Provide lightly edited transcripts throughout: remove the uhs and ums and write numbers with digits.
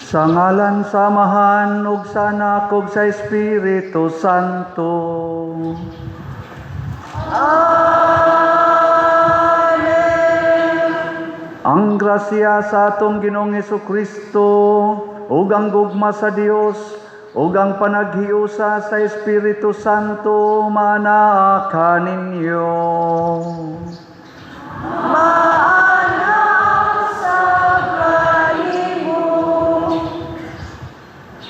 Sa ngalan sa Amahan ug sa Anak ug sa Espiritu Santo. Amen. Ang grasya sa atong Ginoong Kristo ug ang gugma sa Dios ug ang panaghiusa sa Espiritu Santo maanaa kaninyo. Maanaa sa kanimo.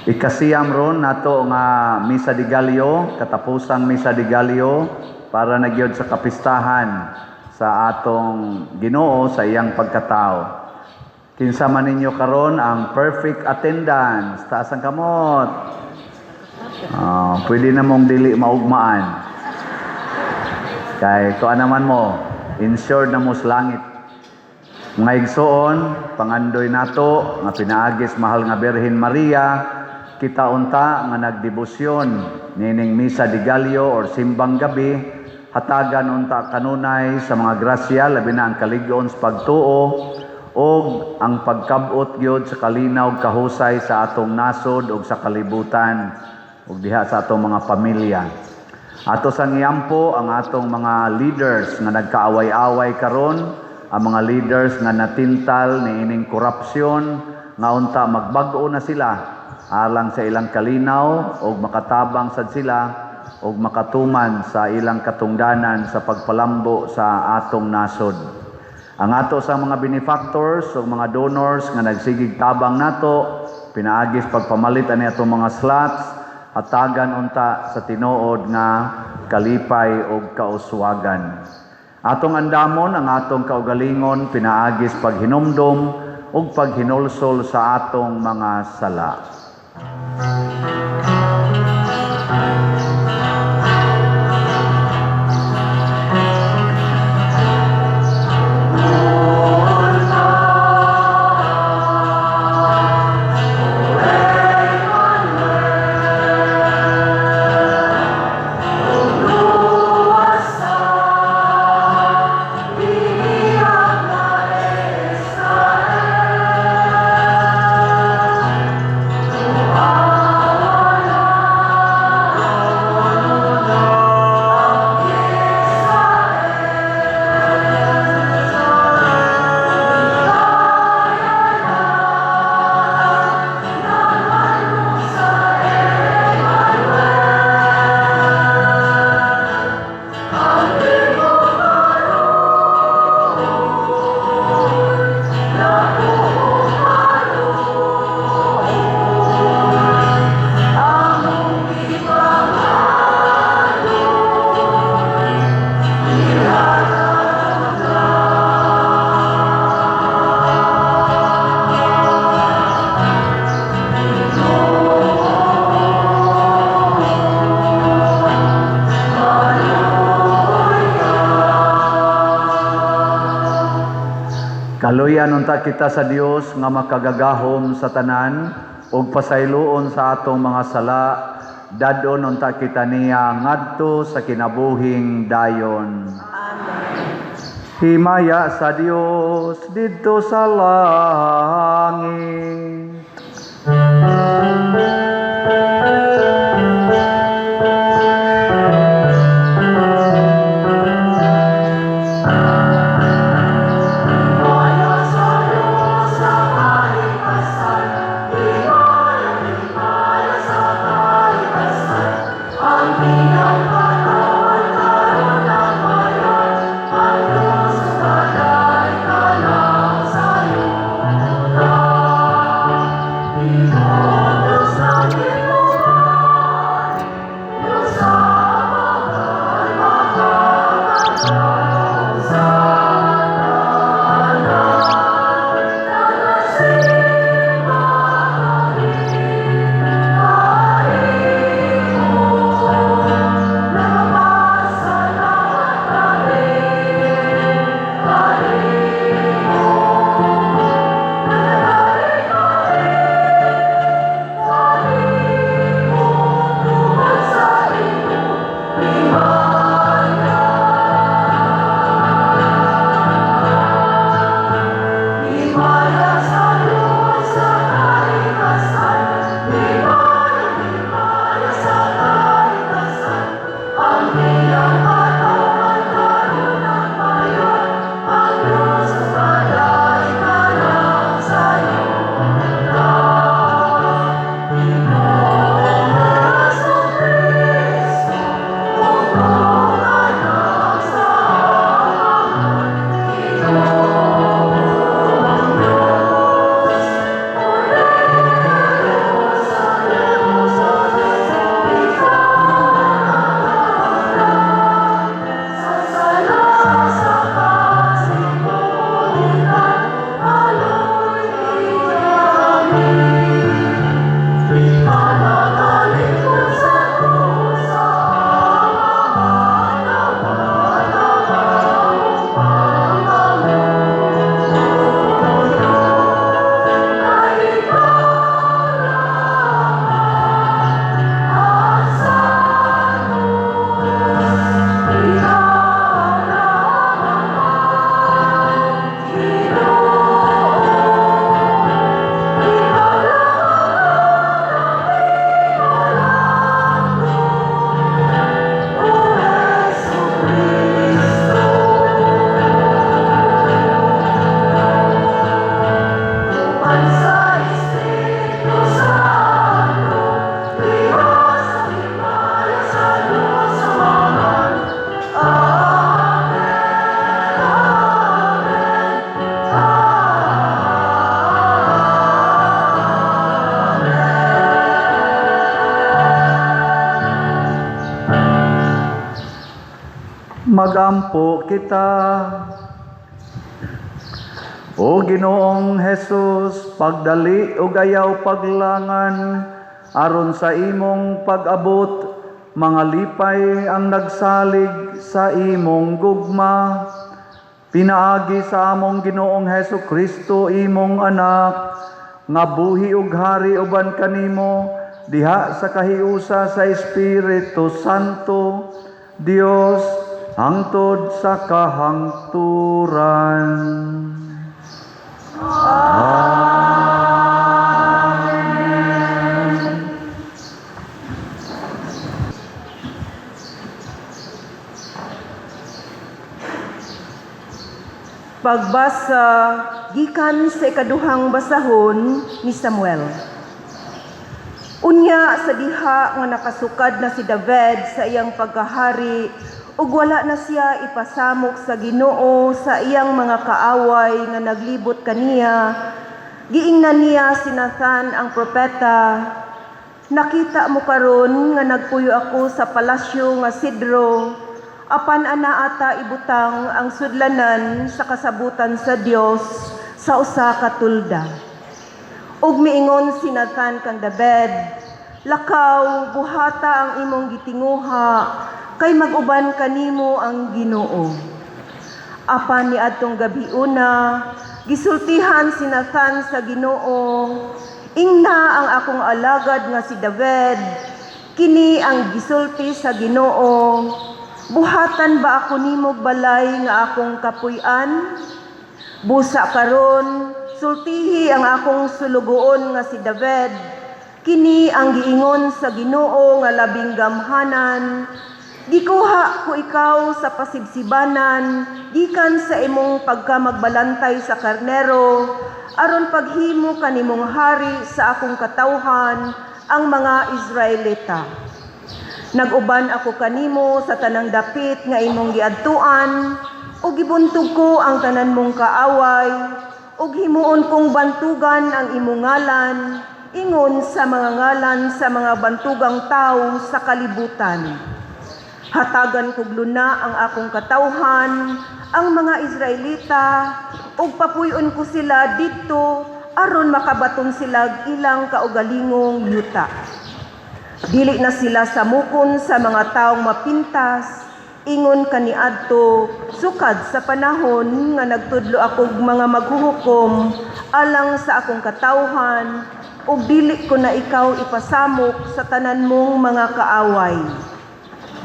Ikasiyam ron nato nga Misa de Gallo, katapusang Misa de Gallo para na gyud sa kapistahan sa atong Ginoo sa iyang pagkatao. Kinsa man ninyo karon ang perfect attendance? Taas ang kamot. Ah, pwede na mong dili maugmaan. Kay kuan naman mo, insured na mo sa langit. Mga igsoon, pangandoy nato nga pinaagis mahal nga Birhen Maria, kita unta nga nagdebosyon nining Misa de Gallo or simbang gabi, hatagan unta kanunay sa mga grasya, labi na ang kalig-on sa pagtuo ug ang pagkabot gyud sa kalinaw ug kahusay sa atong nasod ug sa kalibutan ug diha sa atong mga pamilya. Ato sang iampo ang atong mga leaders nga nagkaaway-away karon, ang mga leaders nga natintal niining korupsyon, nga unta magbag-o na sila alang sa ilang kalinaw ug makatabang sad sila ug makatuman sa ilang katungdanan sa pagpalambo sa atong nasod. Ang ato sa mga benefactors ug mga donors nga nagsigig tabang nato pinaagis pagpamalit ani atong mga slots, hatagan unta sa tinuod nga kalipay ug kauswagan. Atong andamon ang atong kaugalingon pinaagis paghinumdom ug paghinulsol sa atong mga sala. Kaluyan unta kita sa Dios nga makagagahom sa tanan ug pasayloon sa atong mga sala, dadon unta kita niya ngadto sa kinabuhing dayon. Amen. Himaya sa Dios didto sa langit. Himaya sa Diyos sa kalikasan, himaya, himaya sa kalikasan. Ang pinagkatawan karon ng bayan, ang Diyos kaday ka lang sa yuta. Magampo kita. O Ginoong Hesus, pagdali ug ayaw paglangan aron sa imong pag-abot mga lipay ang nagsalig sa imong gugma. Pinaagi sa among Ginoong Hesu Kristo, imong anak, nga buhi ug hari uban kanimo diha sa kahiusa sa Espiritu Santo, Dios, hangtod sa kahangturan. Amen. Pagbasa gikan sa ikaduhang basahon ni Samuel. Unya sa diha nga nakasukad na si David sa iyang pagkahari ug wala na siya ipasamok sa Ginoo sa iyang mga kaaway nga naglibot kaniya, giingnan niya si Nathan ang propeta, "Nakita mo karon nga nagpuyo ako sa palasyo nga sidro, apan ana ata ibutang ang sudlanan sa kasabutan sa Dios sa usa ka tulda." Ug miingon si Nathan kang David, "Lakaw, buhata ang imong gitinguha, kay mag-uban kanimo ang Ginoo." Apan niadtong gabiuna, gisultihan si Nathan sa Ginoo, "Ingna ang akong alagad nga si David, kini ang gisulti sa Ginoo, buhatan ba ako nimog balay nga akong kapuy-an? Busa karon, sultihi ang akong sulugoon nga si David, kini ang giingon sa Ginoo nga labing gamhanan, gikuha ko ikaw sa pasibsibanan, gikan sa imong pagkamagbalantay sa karnero, aron paghimo kanimong hari sa akong katawhan, ang mga Israelita. Nag-uban ako kanimo sa tanang dapit nga imong giadtuan, ug gibuntog ko ang tanan mong kaaway, ug himuon kong bantugan ang imong ngalan, ingon sa mga ngalan sa mga bantugang tawo sa kalibutan. Hatagan kog luna ang akong katawhan, ang mga Israelita, ug papuy-on ko sila didto aron makabaton sila ilang kaugalingong yuta. Dili na sila samukon sa mga taong mapintas, ingon kaniadto sukad sa panahon nga nagtudlo akog mga maghuhukom alang sa akong katawhan, ug dili ko na ikaw ipasamok sa tanan mong mga kaaway.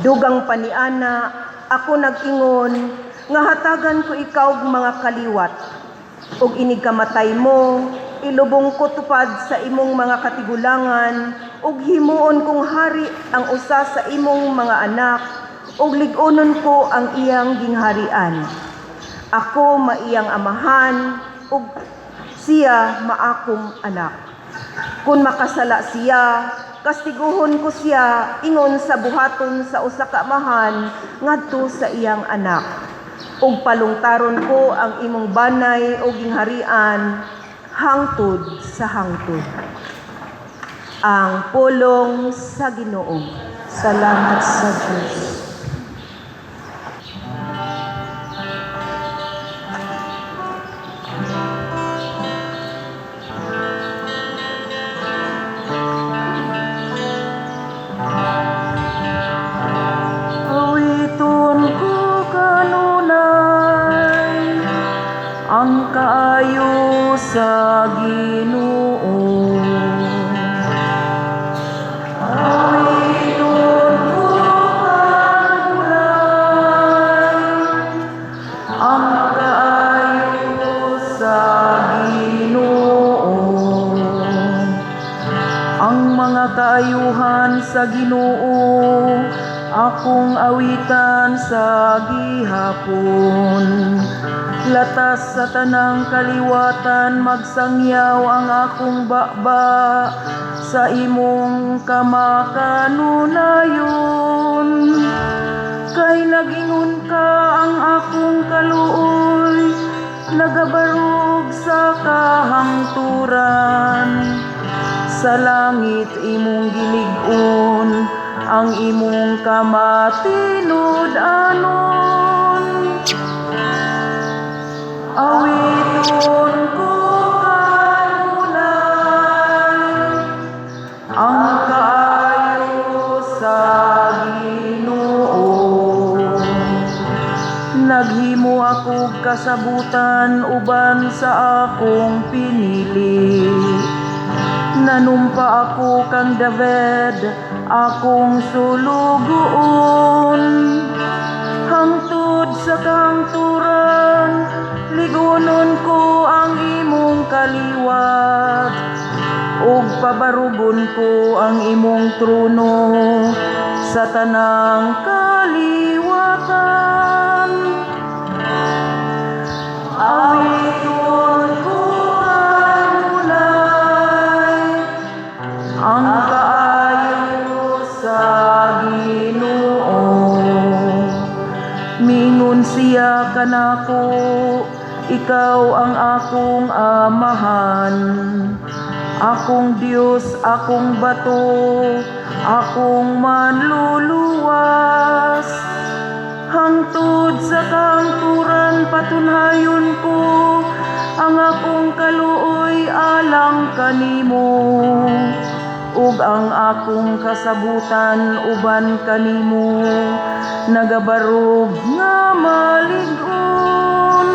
Dugang pa niana, ako nag-ingon nga hatagan ko ikaw og mga kaliwat. Ug inig kamatay mo, ilubong ko tupad sa imong mga katigulangan, ug himuon kong hari ang usa sa imong mga anak, ug lig-unon ko ang iyang gingharian. Ako maiyang amahan, ug siya maakong anak. Kung makasala siya, kastiguhon ko siya ingon sa buhaton sa usa ka amahan ngadto sa iyang anak. Ug palungtaron ko ang imong banay o gingharian hangtod sa hangtod. Ang pulong sa Ginoo. Salamat sa Diyos. Awiton ko kanunay ang kaayo sa Ginoo. Awiton ko kanunay ang kaayo sa Ginoo. Ang mga kaayuhan sa Ginoo akong awitan sa gihapon. Latas sa tanang kaliwatan magsangyaw ang akong baba sa imong kamakanunayon. Kay nagingon ka ang akong kaluoy, nagabarog sa kahangturan. Sa langit imong gilig-on ang imong kamatinud-anon. Awiton ko kanunay ang kaayo sa Ginoo. Naghimo ako kasabutan uban sa akong pinili. Nanumpa ako kang David, akong sulugoon. Hangtod sa kahangturan, ligunon ko ang imong kaliwat ug pabarugon ko ang imong trono sa tanang kaliwatan. Awiton ko kanunay ang kaayo sa Ginoo. Mingon siya kanako, ikaw ang akong amahan. Akong Dios, akong bato, akong manluluwas. Hangtod sa kahangturan patunhayon ko ang akong kaluoy alang kanimo ug ang akong kasabutan uban kanimo nagabarog nga malig-on.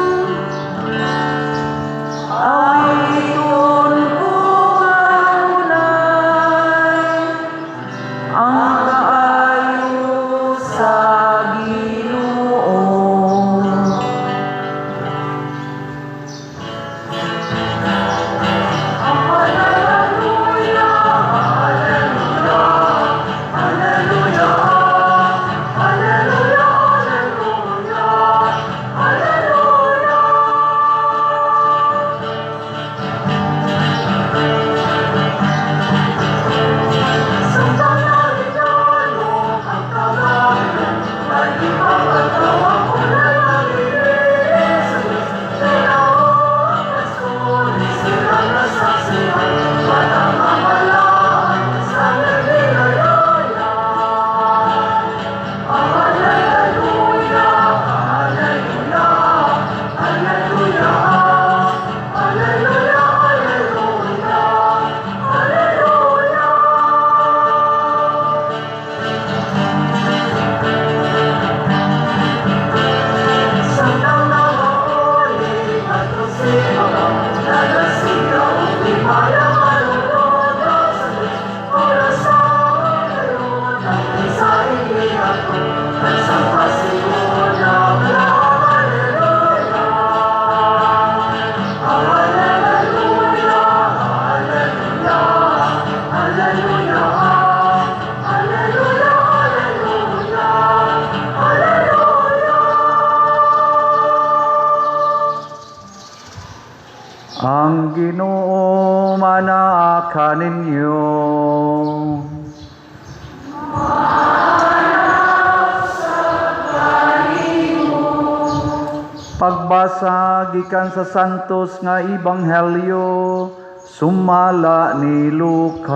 Awiton ko kanunay ang kaayo sa Ginoo. Hallelujah, hallelujah, hallelujah, hallelujah, hallelujah. Sa tanang ang tawagan, ay ipapatawa ko na lang Jesus. Tinaw ang pasturi, sila nasaksihan, walang sa nagbilayayan. Hallelujah, hallelujah, hallelujah, hallelujah, hallelujah, hallelujah. Sa tanang nagasiya ug himaya sa Diyos, para sa sa inihato, at sa pasimunang Hallelujah. Hallelujah, hallelujah, hallelujah, hallelujah, hallelujah, hallelujah. Ang Ginoo manaa kaninyo. Pagbasa gikan sa Santos nga Ebanghelyo sumala ni Lucas.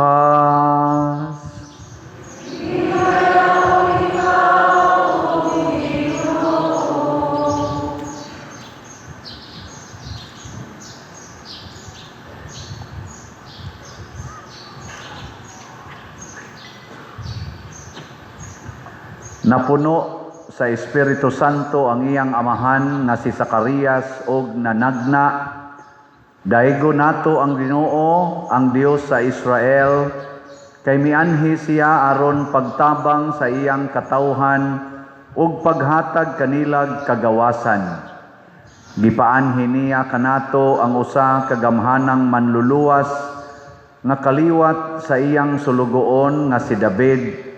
Napuno sa Espiritu Santo ang iyang amahan nga si Zacarias og nanagna. Daygon nato ang Ginoo, ang Dios sa Israel, kay mianhi siya aron pagtabang sa iyang katawhan ug paghatag kanilag kagawasan. Gipaanhi niya kanato ang usa ka gamhanang manluluwas nga kaliwat sa iyang sulugoon nga si David.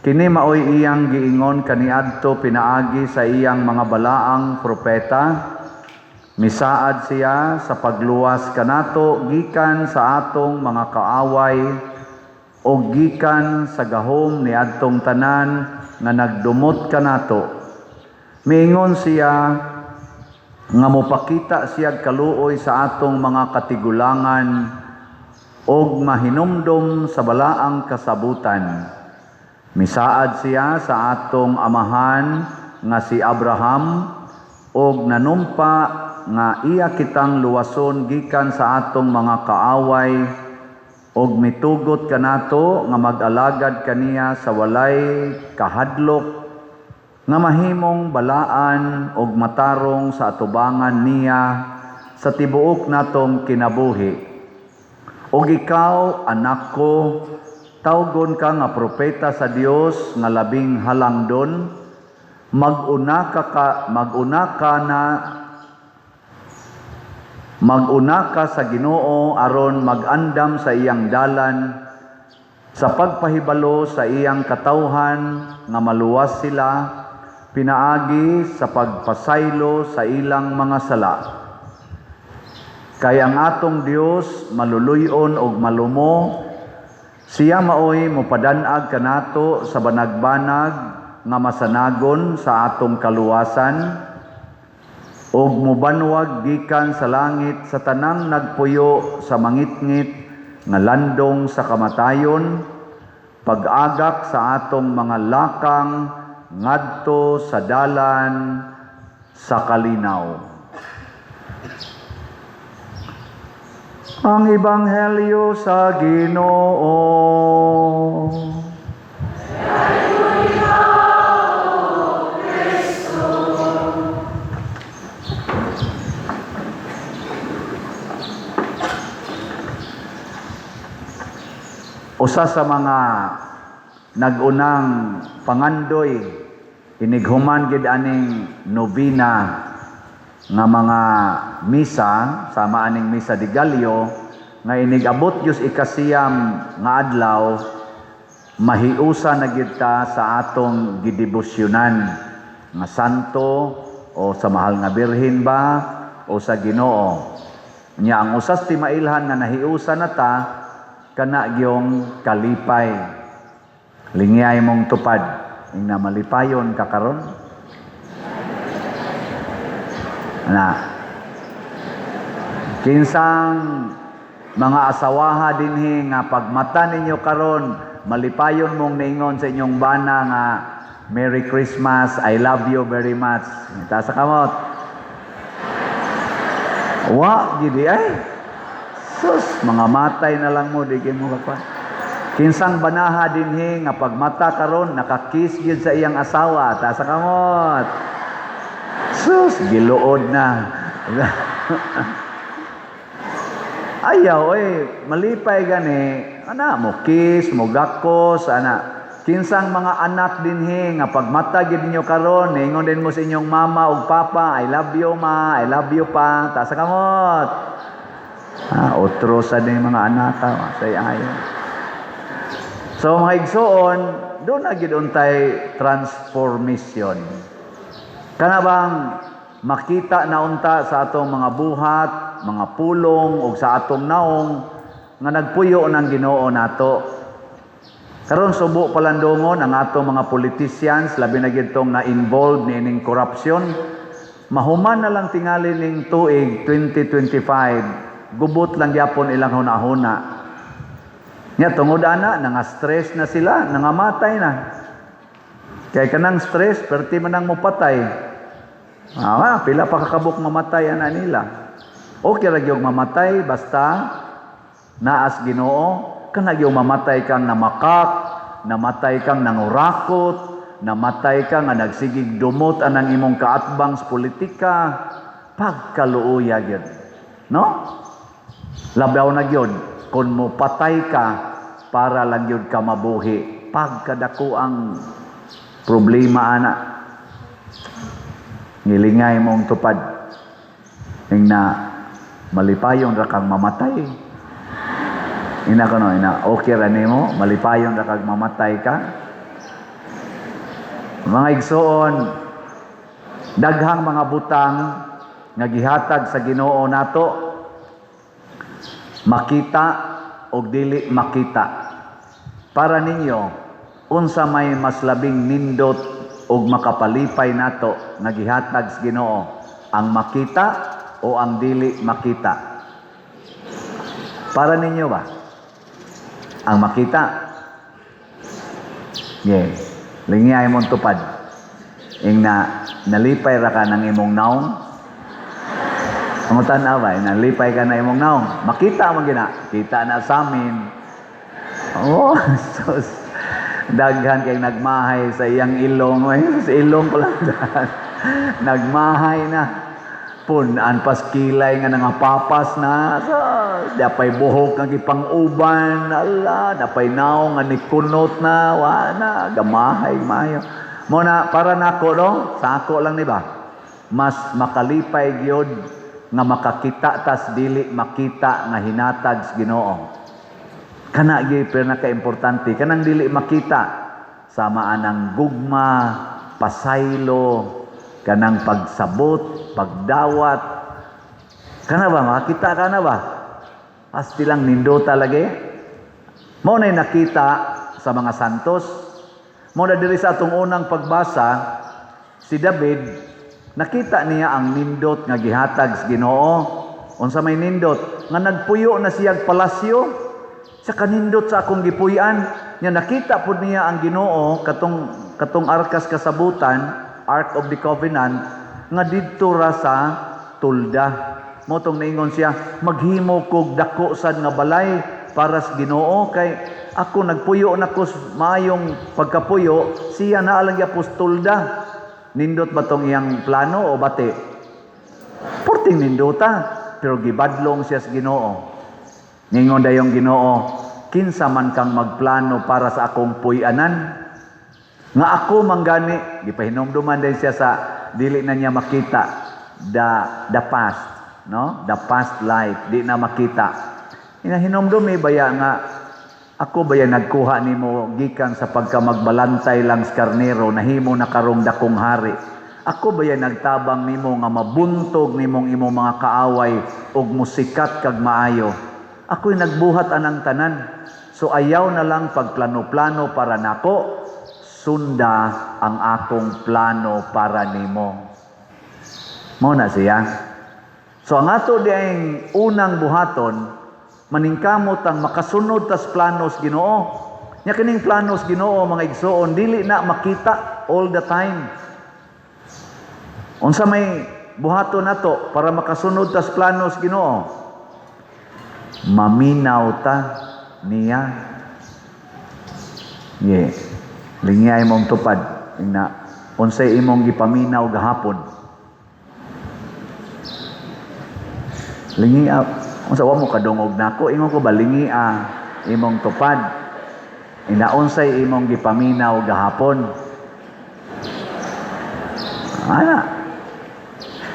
Kini maoy iyang giingon kaniadto pinaagi sa iyang mga balaang propeta. Misaad siya sa pagluwas kanato gikan sa atong mga kaaway o gikan sa gahom niadtong tanan nga nagdumot kanato. Miingon siya nga mopakita siya kaluoy sa atong mga katigulangan og mahinumdom sa balaang kasabutan. Misaad siya sa atong amahan nga si Abraham og nanumpa nga iya kitang luwason gikan sa atong mga kaaway ug mitugot kanato nga mag-alagad kaniya sa walay kahadlok, nga mahimong balaan ug matarong sa atubangan niya sa tibuok natong kinabuhi. Ug ikaw, anak ko, tawgon ka nga propeta sa Dios nga labing halangdon. Maguna ka sa Ginoo aron mag-andam sa iyang dalan, sa pagpahibalo sa iyang katawhan nga maluwas sila pinaagi sa pagpasaylo sa ilang mga sala. Kay ang atong Dios maluluyon og malumo, siya maoy mopadanag kanato sa banagbanag nga masanagon sa atong kaluwasan, ug mobanwag gikan sa langit sa tanang nagpuyo sa mangitngit nga landong sa kamatayon, pag-agak sa atong mga lakang ngadto sa dalan sa kalinaw. Ang Ebanghelyo sa Ginoo. Usa sa mga nag-unang pangandoy inighuman gid aning nobina nga mga misa, sama aning Misa de Gallo, nga inigabot Dios ikasiyam nga adlaw, mahiusa na gid ta sa atong gidebosyonan nga santo o sa mahal nga Birhen ba o sa Ginoo. Nya ang usas ti mailhan nga nahiusa na ta kana gyong kalipay. Lingyay mong tupad ing na malipayon ka karon. Na kinsang mga asawaha dinhi nga pagmata ninyo karon malipayon mong niingon sa inyong bana nga Merry Christmas, I love you very much. Taas sa kamot. Wa gidi ay. Sus, mga matay na lang mo, di kay mo kakuan. Kinsang banaha dinhi nga pagmata karon nakakiss gyud sa iyang asawa. Taas sa kamot. Sus, giluod na. Ayaw, oy, malipay gani. Ana, mo kiss, mo gakos, ana. Kinsang mga anak dinhi nga pagmata gid ninyo karon, ningon din mo sa inyong mama ug papa, I love you ma, I love you pa. Taas sa kamot. Otro sa din mga anak, say ayo. So mga igsoon, doon na gid untay transformation. Kana bang makita na unta sa atong mga buhat, mga pulong ug sa atong naong nga nagpuyo ng Ginoo nato. Karon subo palandongon ang atong mga politicians, labi na gyud tong na-involved niining corruption. Mahuman na lang tingali ning tuig 2025, gubot lang gyapon ilang hunahuna. Nya tungod ana nanga stress na sila, nangamatay na. Kay kanang stress perti man ang mopatay. Pila pa kakabok mamatay ana nila. Okay ra gyud mamatay basta naas Ginoo. Kana gyud mamatay kang namakak, namatay kang nangurakot, namatay ka nga nagsigig dumot anang imong kaatbang sa politika, pagkaluoya gyud. No? Labaw na gyud kung mopatay ka para lang gyud ka mabuhi. Pagkadako ang problema ana. Ngilingay mong tupad. Ing na malipayon ra kang mamatay. Ina ko no, ina okay ra nimo, malipayon ra kag mamatay ka. Mga igsoon, daghang mga butang nga gihatag sa Ginoo nato, makita og dili makita. Para ninyo, unsa may mas labing nindot og makapalipay nato nga gihatag sa Ginoo, ang makita o ang dili makita? Para ninyo ba? Ang makita? Yeah. Lingay mong tupad. Ing na nalipay ra ka ng imong naong. Ang tanaw ba, nalipay ka na imong naong. Makita man gina, kita na sa amin. Oh, sus. Daghan kay nagmahay sa iyang ilong. Ay, sa ilong ko lang dyan. Nagmahay na. Punan pas kilay nga nangapapas na. So, dapay buhok nga gipang-uban. Ala, dapay naong nga nikunot na. Wa na, gamahay, mayo. Mo na, para nako no, sa ako lang ni ba? Mas makalipay gyud nga makakita tas dili makita nga hinatag sa Ginoo. Kana gyud pinaka-importante, kanang dili makita sama anang gugma, pasaylo, kanang pagsabot, pagdawat. Kana ba makita ka na ba? Asti lang nindota lagi. Mao nay nakita sa mga santos. Mao na diri sa atong unang pagbasa, si David nakita niya ang nindot nga gihatag sa Ginoo. Unsa may nindot? Nga nagpuyo na siyag palasyo sa kanindot sa akong gipuy-an. Nya nakita pud niya ang Ginoo katong katong arkas kasabutan, Ark of the Covenant, nga didto ra sa tulda. Mo tong niingon siya, maghimo kog dako sad nga balay para sa Ginoo kay ako nagpuyo na ko maayong pagkapuyo, siya naa lang gyapon sa tulda. Nindot ba tong iyang plano o bati? Porting nindota, pero gibadlong siya sa Ginoo. Ningon dayong Ginoo, kinsa man kang magplano para sa akong puy-anan? Nga ako manggani, gipahinumduman din siya sa dili na niya makita the past, no? The past life, di na makita. Inahinumdumi baya nga ako baya nagkuha nimo gikan sa pagka magbalantay lang sa karnero, nahimo na karong dakong hari. Ako baya nagtabang nimo nga mabuntog nimong imong mga kaaway ug musikat kag maayo. Ako'y nagbuhat anang tanan. So ayaw na lang pagplano-plano para nako, sunda ang akong plano para nimo. Mao na siya. So ang ato diayng unang buhaton, maningkamot ang makasunod tas planos Ginoo. Nya kining planos Ginoo, mga igsoon, dili na makita all the time. Unsa may buhaton nato para makasunod tas planos Ginoo? Maminaw ta niya. Ye. Lingiyay mong tupad na unsay imong gipaminaw gahapon. Lingi unsa wa mo kadungog nako, ingon ko ba lingi imong tupad. Ina unsay imong gipaminaw gahapon. Ana.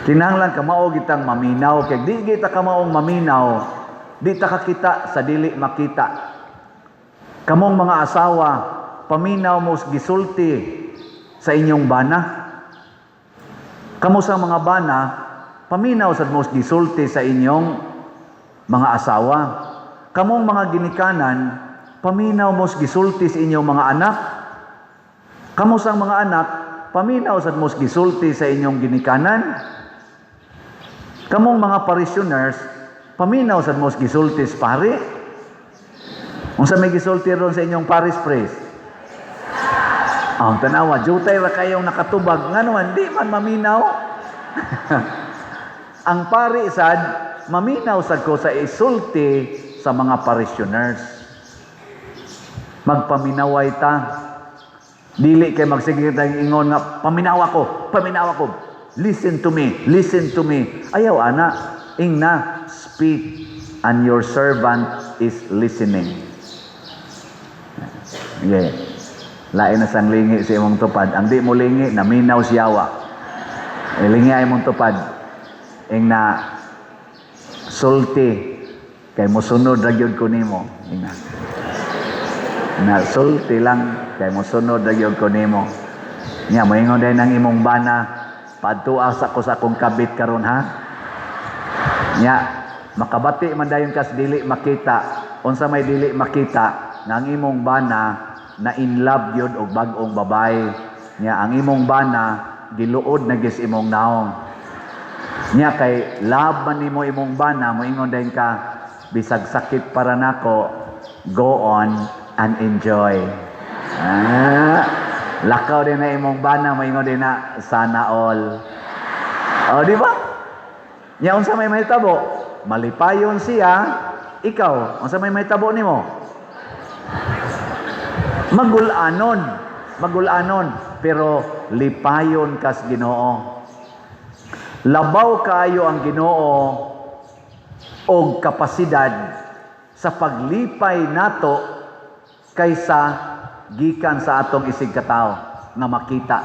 Kinahanglan kamao gitang maminaw kay di kita kamaong maminaw, di ta kakita sa dili makita. Kamong mga asawa, paminaw mo gisulti sa inyong bana. Kamo sa mga bana, paminaw sad mo gisulti sa inyong mga asawa. Kamong mga ginikanan, paminaw mo gisulti sa inyong mga anak. Kamo sa mga anak, paminaw sad mo gisulti sa inyong ginikanan. Kamong mga parishioners, paminaw sad mo gisulti sa pari. Unsa may gisulti ron sa inyong parish priest? Ang tanawa, jutay ra kayong nakatubag. Nga naman, di man maminaw. Ang pari sad, maminaw sad ko sa isulti sa mga parishioners. Magpaminaway ta. Dili kay magsige tayong ingon nga, paminaw ako, paminaw ako. Listen to me, listen to me. Ayaw, ana, ingna, speak, and your servant is listening. Yeah. Lain na sang lingi sa imong tupad. Ang di mo lingi, naminaw siyawa. E, lingi ay imong tupad. Ingna, sulti, kay mosunod ra gyud ko nimo. Ingna. Na sulti lang kay mosunod ra gyud ko nimo. Nya moingon din ang imong bana, padtua sa ko sa akong kabit karon ha. Nya makabati man dayon kas dili makita. Unsa may dili makita nga ang imong bana na in love gyud og bag-ong babae. Nya ang imong bana giluod na gis imong naong. Nya kay love man nimo imong bana, moingon dayon ka bisag sakit para nako, go on and enjoy. Ah, lakaw din na imong bana, moingon din na sana all. O, di ba? Nya unsa may mahitabo? Malipayon siya, ikaw, unsa may mahitabo nimo? Magulanon, magulanon, pero lipayon kas Ginoo. Labaw kaayo ang Ginoo og kapasidad sa paglipay nato kaysa gikan sa atong isig katawo nga makita.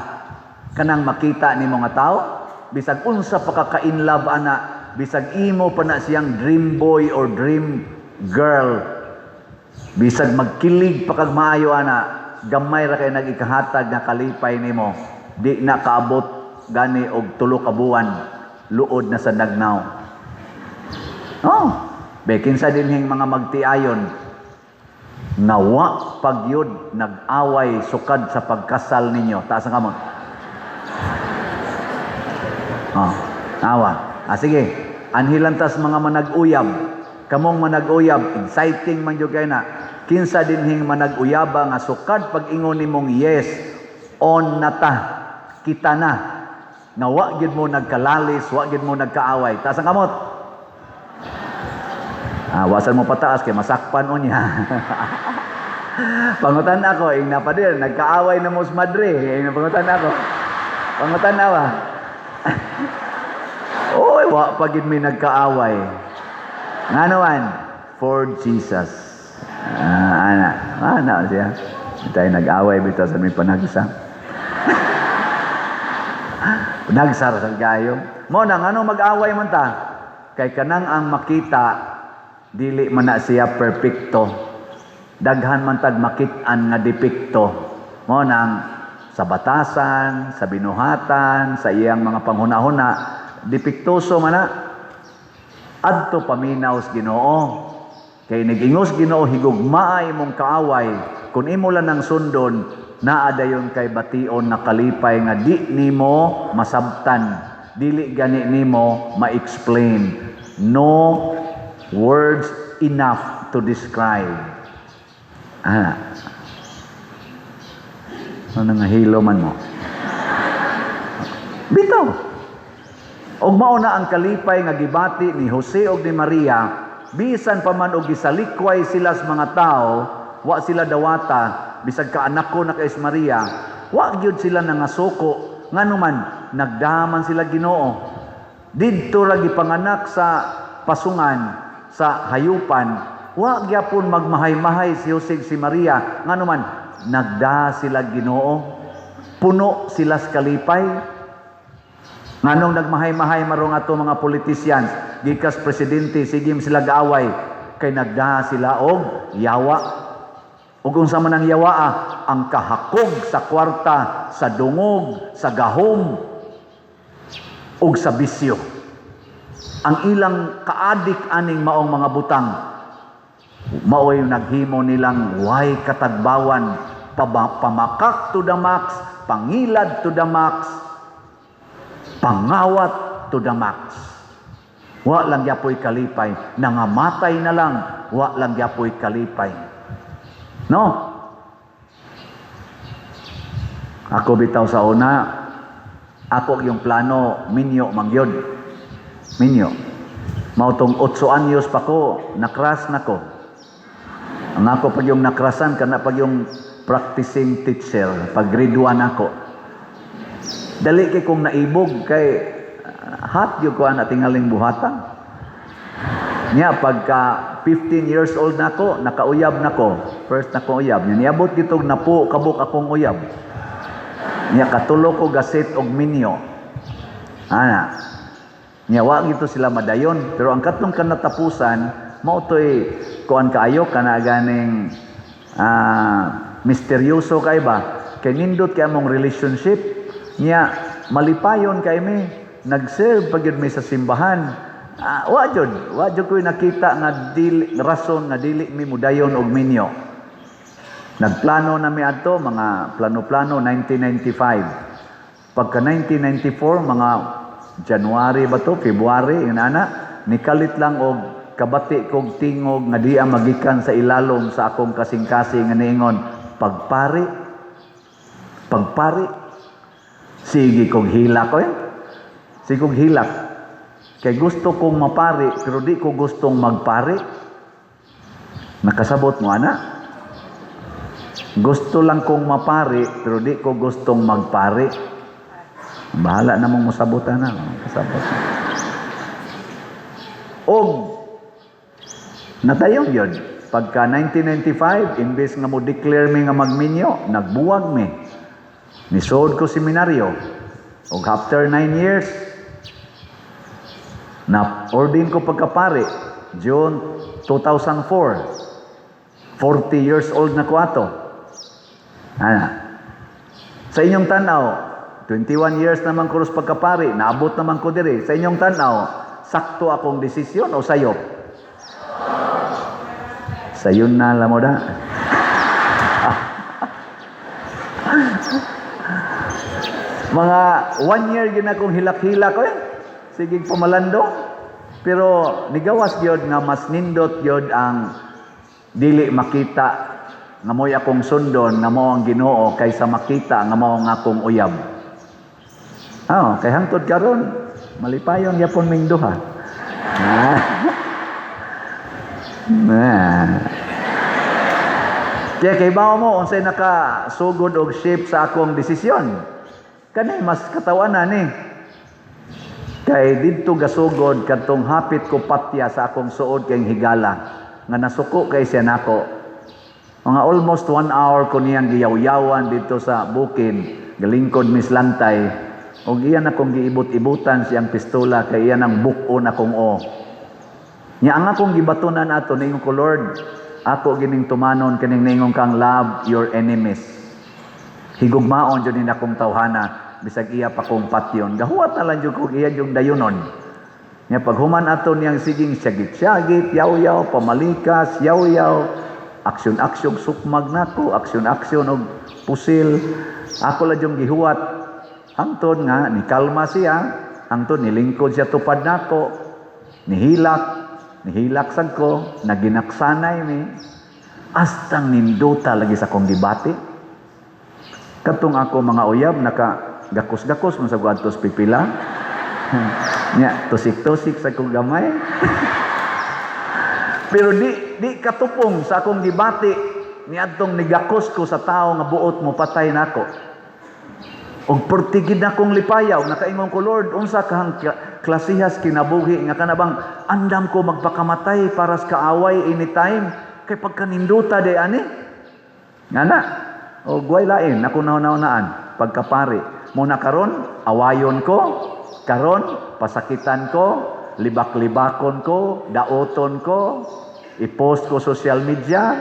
Kanang makita nimo nga tao, bisag unsa pa ka ka-inlove ana, bisag imo pa na siyang dream boy or dream girl, bisag magkilig pa kag maayo ana, gamay ra kay nag-ikahatag nga kalipay nimo, di na kaabot gani og 3 ka buwan, luod na sa dagnaw. Oh, be kinsa dinhing mga magtiayon nga wa pa gyud nag-away sukad sa pagkasal ninyo? Taas ang kamot. Oh, awa. Ah, sige. Anhi lang tas mga manag-uyab. Kamong manag-uyab, exciting man jud kay na. Kinsa dinhing manag-uyaba nga sukad pag-ingon nimong yes, on na ta. Kita na. Nga wa gyud mo nagkalalis, wa gyud mo nagkaaway. Taas ang kamot. Ah, wasan mo pataas kay masakpan unya. Pangutan ako, ing napadir, nagkaaway na mo sa madre. Ing pangutan ako. Pangutan na ba? Oy, wa pa gid mi nagkaaway. Ngano man? For Jesus. Ah, ana. Ana siya. Tayo nag-away bitaw sa may panagsa. Nagsar sa gayo. Mo na ngano mag-away man ta? Kay kanang ang makita, dili man na siya perpekto. Daghan man tag makit-an nga depekto. Mo nang sa batasan, sa binuhatan, sa iyang mga panghunahuna, depektoso man na. Adto paminaw sa Ginoo. Kay nag-ingos Ginoo, "Higugmaa imong kaaway." Kung imo lang ang sundon, naa dayon kay bation na kalipay nga di nimo masabtan, dili gani nimo ma-explain. No words enough to describe. Ah. Ano nga hilo man mo? Bitaw. Og mao na ang kalipay nga gibati ni Jose og ni Maria, bisan pa man og gisalikway sila sa mga tao, wa sila dawata, bisag kaanak ko na kay Maria, wa gyud sila nangasuko. Ngano man, nagdaman sila Ginoo. Didto ra gipanganak sa pasungan, sa hayupan, wa gyapon magmahay-mahay si Jose ug si Maria. Ngano man, nagda sila Ginoo. Puno sila sa kalipay. Nganong nagmahay-mahay marong ato mga politicians, gikas presidente, sige sila gaaway, kay nagda sila og yawa. Ug unsa man ang yawaa? Ang kahakog sa kwarta, sa dungog, sa gahom, ug sa bisyo. Ang ilang kaadik aning maong mga butang, maoy naghimo nilang way katagbawan, pamakak to the max, pangilad to the max, pangawat to the max. Wa lang gyapoy kalipay, nangamatay na lang, wa lang gyapoy kalipay. No? Ako bitaw sa una, ako yung plano, minyo mangyod. Minyo. Mao tong 8 anyos pa ko, nakras na ko. Ang ako pag yung nakrasan, kana pag yung practicing teacher, pag grade 1 ako. Dali kay kong naibog kay hot gyud ko ana tingaling buhatan. Nya pagka 15 years old na ako, nakauyab na ko. First na ko uyab. Nya niabot gitog napo kabuk akong uyab. Nya katulo ko gaset og minyo. Ana. Nya wa gito sila madayon, pero ang katong kanatapusan mao toy kuan kaayo kana ganing misteryoso kay ba, kay nindot kay among relationship. Nya malipayon kay mi, nag-serve pa gyud mi sa simbahan. Wa jud ko'y nakita nga dili rason nga dili mi mudayon og minyo. Nagplano na mi adto mga plano-plano 1995. Pagka 1994, mga January ba to, February, yun ana, nikalit lang og kabati kog tingog nga di ang magikan sa ilalom sa akong kasing-kasing nga niingon, "Pagpari, pagpari." Sige kog hilak ko eh. Sige kog hilak. Kay gusto kong mapari, pero di ko gustong magpari. Nakasabot mo, ana? Gusto lang kong mapari, pero di ko gustong magpari. Bahala namang musabot, ana. Kasabot. Og natayon yun. Pagka 1995, imbes nga mo declare mi nga magminyo, nagbuwag mi. Nisood ko seminaryo. Og after 9 years, na ordain ko pagkapare, June 2004. 40 years old na ko ato. Ana. Sa inyong tanaw, 21 years naman ko ros pagkapare, naabot naman ko diri. Sa inyong tanaw, sakto akong desisyon o sayop? Sayon na lang mo da. Mga one year gina akong hilak-hilak ko eh. Sige pumalando. Pero nigawas gyud nga mas nindot gyud ang dili makita nga mo'y akong sundon nga mao ang Ginoo kaysa makita nga mao ang akong uyab. Ah, kay hangtod karon malipayon gyapon ming duha. Ah. Nah. Kaya kay bawo mo unsay nakasugod og shape sa akong desisyon. Kani mas katawanan ni. Kay didto gasugod kadtong hapit ko patya sa akong suod kay higala nga nasuko kay siya nako. Mga almost one hour ko niyang giyawyawan dito sa bukid, galingkod mis lantay. Og iyan akong giibot-ibutan siyang pistola kay iyan ang buk-on akong o. Nya ang akong gibatunan ato ningon ko, "Lord, ako gining tumanon kining ningon kang love your enemies. Higugmaon jud ni akong tawhana bisag iya pa kong patyon." Gahuwat na lang jud ko iya yung dayunon. Nya paghuman ato niyang siging syagit-syagit, yaw-yaw, pamalikas, yaw-yaw, aksyon-aksyon sukmag nako, aksyon-aksyon og pusil. Ako lang yung gihuwat. Hangtod nga nikalma siya, hangtod nilingkod siya tupad nako, nihilak, nihilak sad ko, naginaksanay mi. Astang nindota lagi sa akong gibati. Katong ako mga uyab naka gakos-gakos man sa adtos pipila. Nya tusik-tusik sa akong gamay. Pero di di katupong sa akong gibati niadtong nigakos ko sa tao nga buot mo patay nako. Og pertigid na kong lipayaw, nakaingon ko, "Lord, unsa kahang klasihas kinabuhi nga kanabang andam ko magpakamatay para sa kaaway anytime kay pagkaninduta day ani." Nga na, o guway lain, ako nauna-unaan, pagkapari. Muna karon, awayon ko, karon, pasakitan ko, libak-libakon ko, daoton ko, i-post ko social media,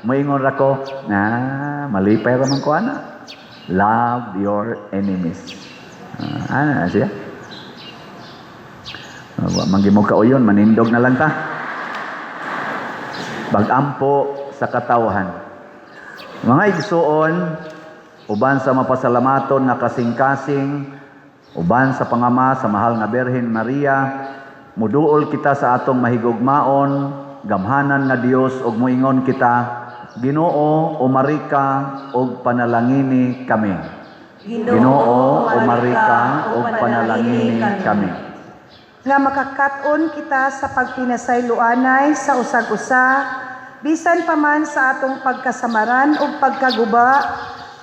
moingon ra ko, na malipay ra man ko ana. Love your enemies. Ana na siya. Wa man mo kauyon, manindog na lang ta. Pag-ampo sa katawhan. Mga igsuon, uban sa mapasalamaton nga kasing-kasing, uban sa pangama sa mahal nga Birhen Maria, muduol kita sa atong mahigugmaon, gamhanan nga Dios ug moingon kita, Ginoo, umarika ug panalangini kami. Ginoo, umarika ug panalangini kami. Nga makakat-on kita sa pagpinasayloanay sa usag-usa, bisan pa man sa atong pagkasamaran ug pagkaguba,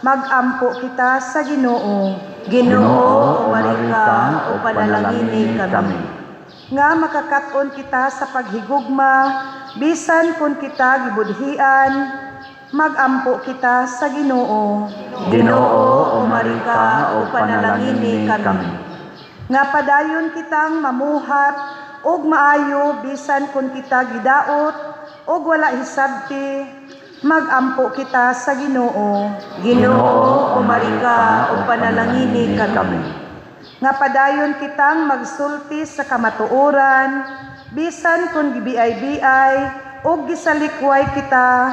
magampo kita sa Ginoo. Ginoo, umarika ug panalangini kami. Nga makakat-on kita sa paghigugma, bisan kung kita gibudhian, magampo kita sa Ginoo. Ginoo, umarika ug panalangini kami. Nga padayon kitang mamuhat og maayo bisan kung kita gidaot og wala hisabti, magampo kita sa Ginoo. Ginoo, umarika ug panalangini kami. Nga padayon kitang magsulti sa kamatuoran bisan kung gibiay-biay ug gisalikway kita,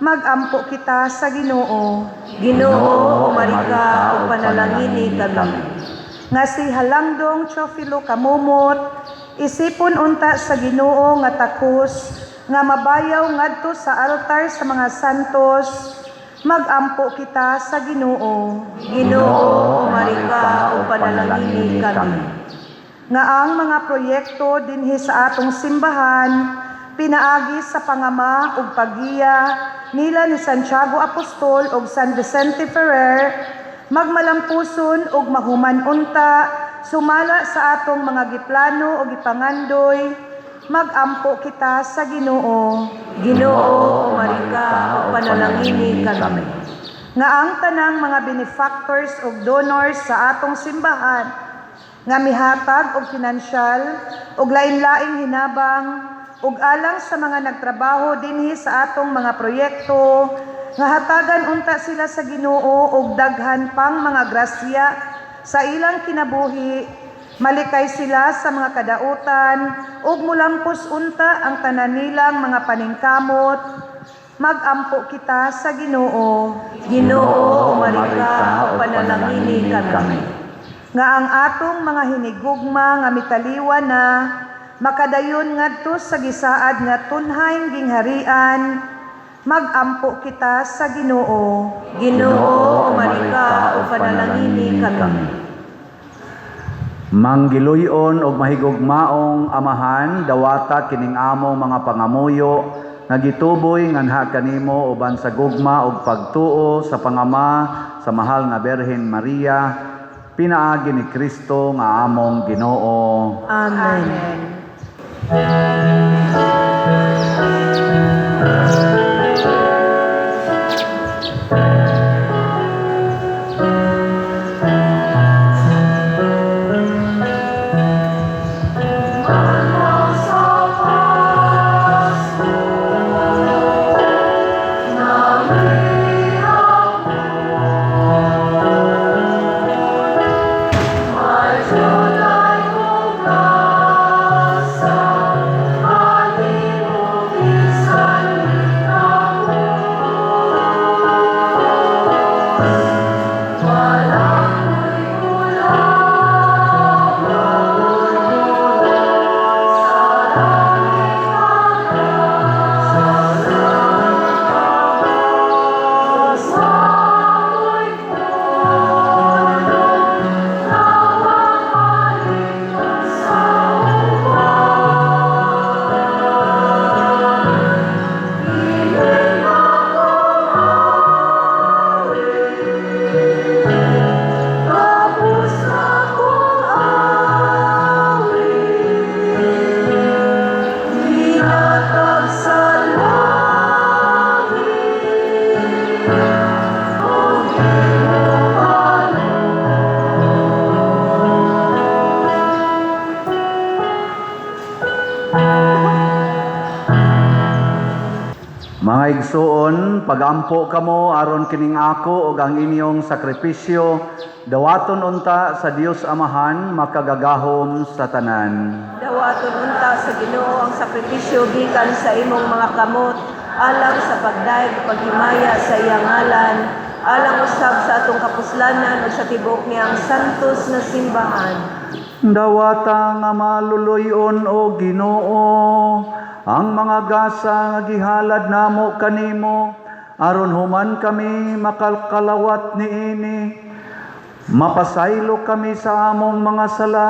magampo kita sa Ginoo. Ginoo, umarika ug panalangini kami. Nga si Halangdong Teofilo Camomot isipon unta sa Ginoo nga takos nga mabayaw ngadto sa altar sa mga santos, magampo kita sa Ginoo. Ginoo, umarika ug panalangini kami. Nga ang mga proyekto dinhi sa atong simbahan pinaagi sa pangama ug paggiya nila ni Santiago Apostol ug San Vicente Ferrer magmalampuson ug mahuman unta sumala sa atong mga giplano ug gipangandoy. Magampo kita sa Ginoo. Ginoo, umarika ug panalangini kami. Nga ang tanang mga benefactors ug donors sa atong simbahan nga mihatag og pinansyal ug lain-laing hinabang ug alang sa mga nagtrabaho dinhi sa atong mga proyekto, nga hatagan unta sila sa Ginoo og daghan pang mga grasya sa ilang kinabuhi, malikay sila sa mga kadautan ug mulampos unta ang tanan nilang mga paningkamot. Magampo kita sa Ginoo. Ginoo, umarika ug panalangini kami. Nga ang atong mga hinigugma nga mitaliwan na makadayon ngadto sa gisaad nga tunhayng gingharian. Magampo kita sa Ginoo. Ginoo, umarika ug panalangini kami. Manggiluyon og mahigugmaong Amahan, dawata kining among mga pangamuyo nga gituboy nganha kanimo uban sa gugma ug pagtuo sa pangama sa mahal nga Berhen Maria, pinaagi ni Kristo nga among Ginoo. Amen. Tapos akong awit, Hinatag sa langit, Kung imo Mga igsuon, pagampo kamo aron kining ako ug ang inyong sakripisyo dawaton unta sa Dios Amahan makagagahom sa tanan. Dawaton unta sa Ginoo ang sakripisyo gikan sa imong mga kamot alang sa pagdayeg ug paghimaya sa iyang ngalan, alang usab sa atong kapuslanan ug sa tibuok niyang santos na simbahan. Dawata nga maluluyon o Ginoo ang mga gasa nga gihalad namo kanimo aron human kami makalkalawat niini, mapasaylo kami sa among mga sala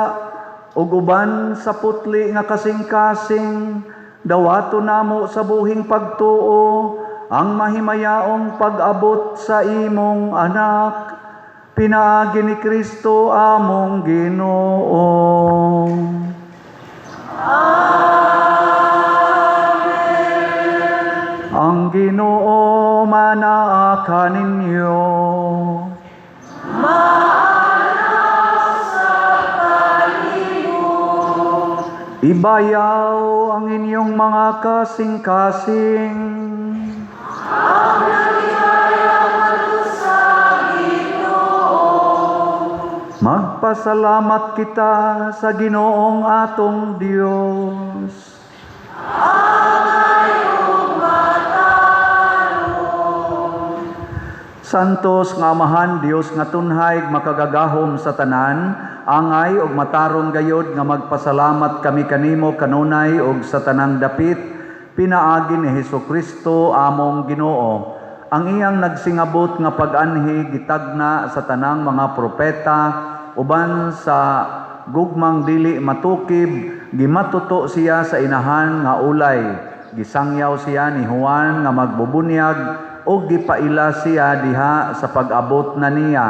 ug uban sa putli nga kasing-kasing, dawato namo sa buhing pagtuo ang mahimayaong pag-abot sa imong anak, pinaagi ni Kristo among Ginoo. Ang Ginoo manaa kaninyo. Ibayaw ang inyong mga kasing-kasing. Magpasalamat kita sa Ginoong atong Dios. Santos nga Amahan, Dios nga tunhay, makagagahom sa tanan, angay og matarong gayod nga magpasalamat kami kanimo kanunay og sa tanang dapit, pinaagi ni Hesus Kristo among Ginoo. Ang iyang nagsingabot nga pag-anhi gitagna sa tanang mga propeta uban sa Gugmang dili matukib, gimatuto siya sa inahan nga ulay. Gisangyaw siya ni Juan nga magbubunyag ug gipaila siya diha sa pag-abot na niya.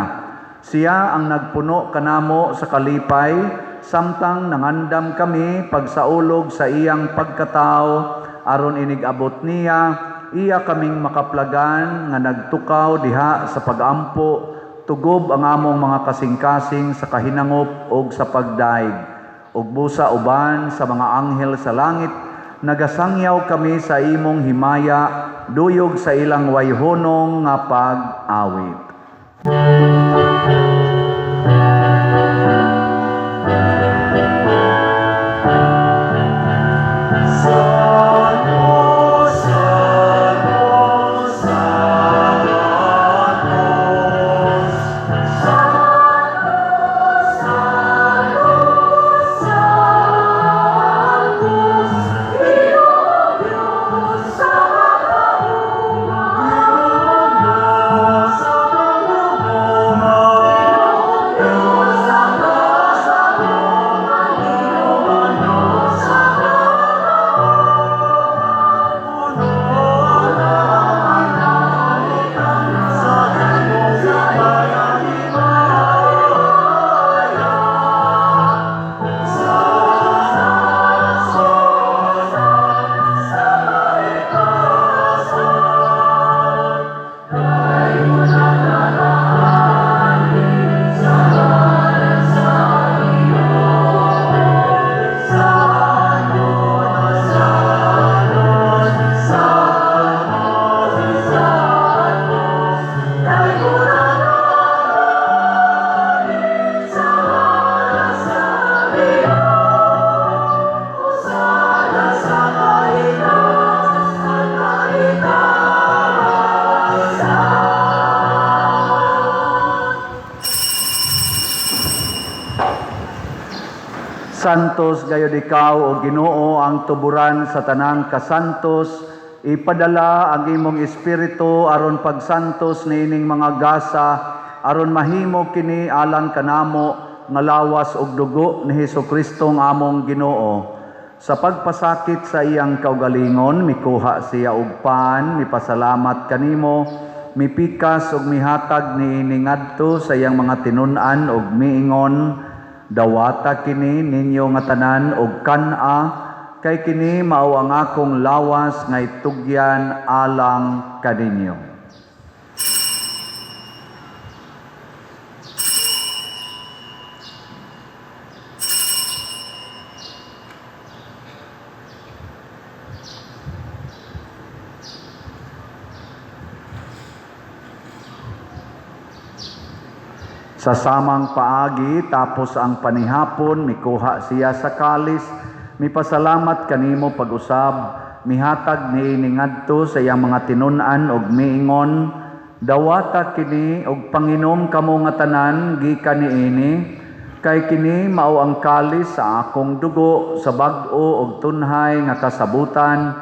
Siya ang nagpuno kanamo sa kalipay samtang nangandam kami pagsaulog sa iyang pagkatao aron inig-abot niya iya kaming makaplagan nga nagtukaw diha sa pagampo, tugob ang among mga kasing-kasing sa kahinangop ug sa pagdaig. Ug busa uban sa mga anghel sa langit nagasangyaw kami sa imong himaya duyog sa ilang wayhonong nga pag-awit. Santos gayud ikaw, o Ginoo, ang tuburan sa tanang kasantos. Ipadala ang imong espiritu aron pagsantos niining mga gasa, aron mahimo kini alang kanamo nga lawas ug dugo ni Hesukristo nga among Ginoo. Sa pagpasakit sa iyang kaugalingon, mikuha siya og pan, mipasalamat kanimo, mipikas ug mihatag niini ngadto sa iyang mga tinun-an ug miingon: "Dawata kini ninyo nga tanan og kan-a, kay kini mao ang akong lawas nga itugyan alang kaninyo." Sa samang paagi, tapos ang panihapon, mikuha siya sa kalis, mipasalamat kanimo pag-usab, mihatag niini ngadto sa iyang mga tinun-an ug miingon: "Dawata kini ug panginom kamo nga tanan gikan niini, kay kini mao ang kalis sa akong dugo sa bag-o ug tunhay nga kasabutan,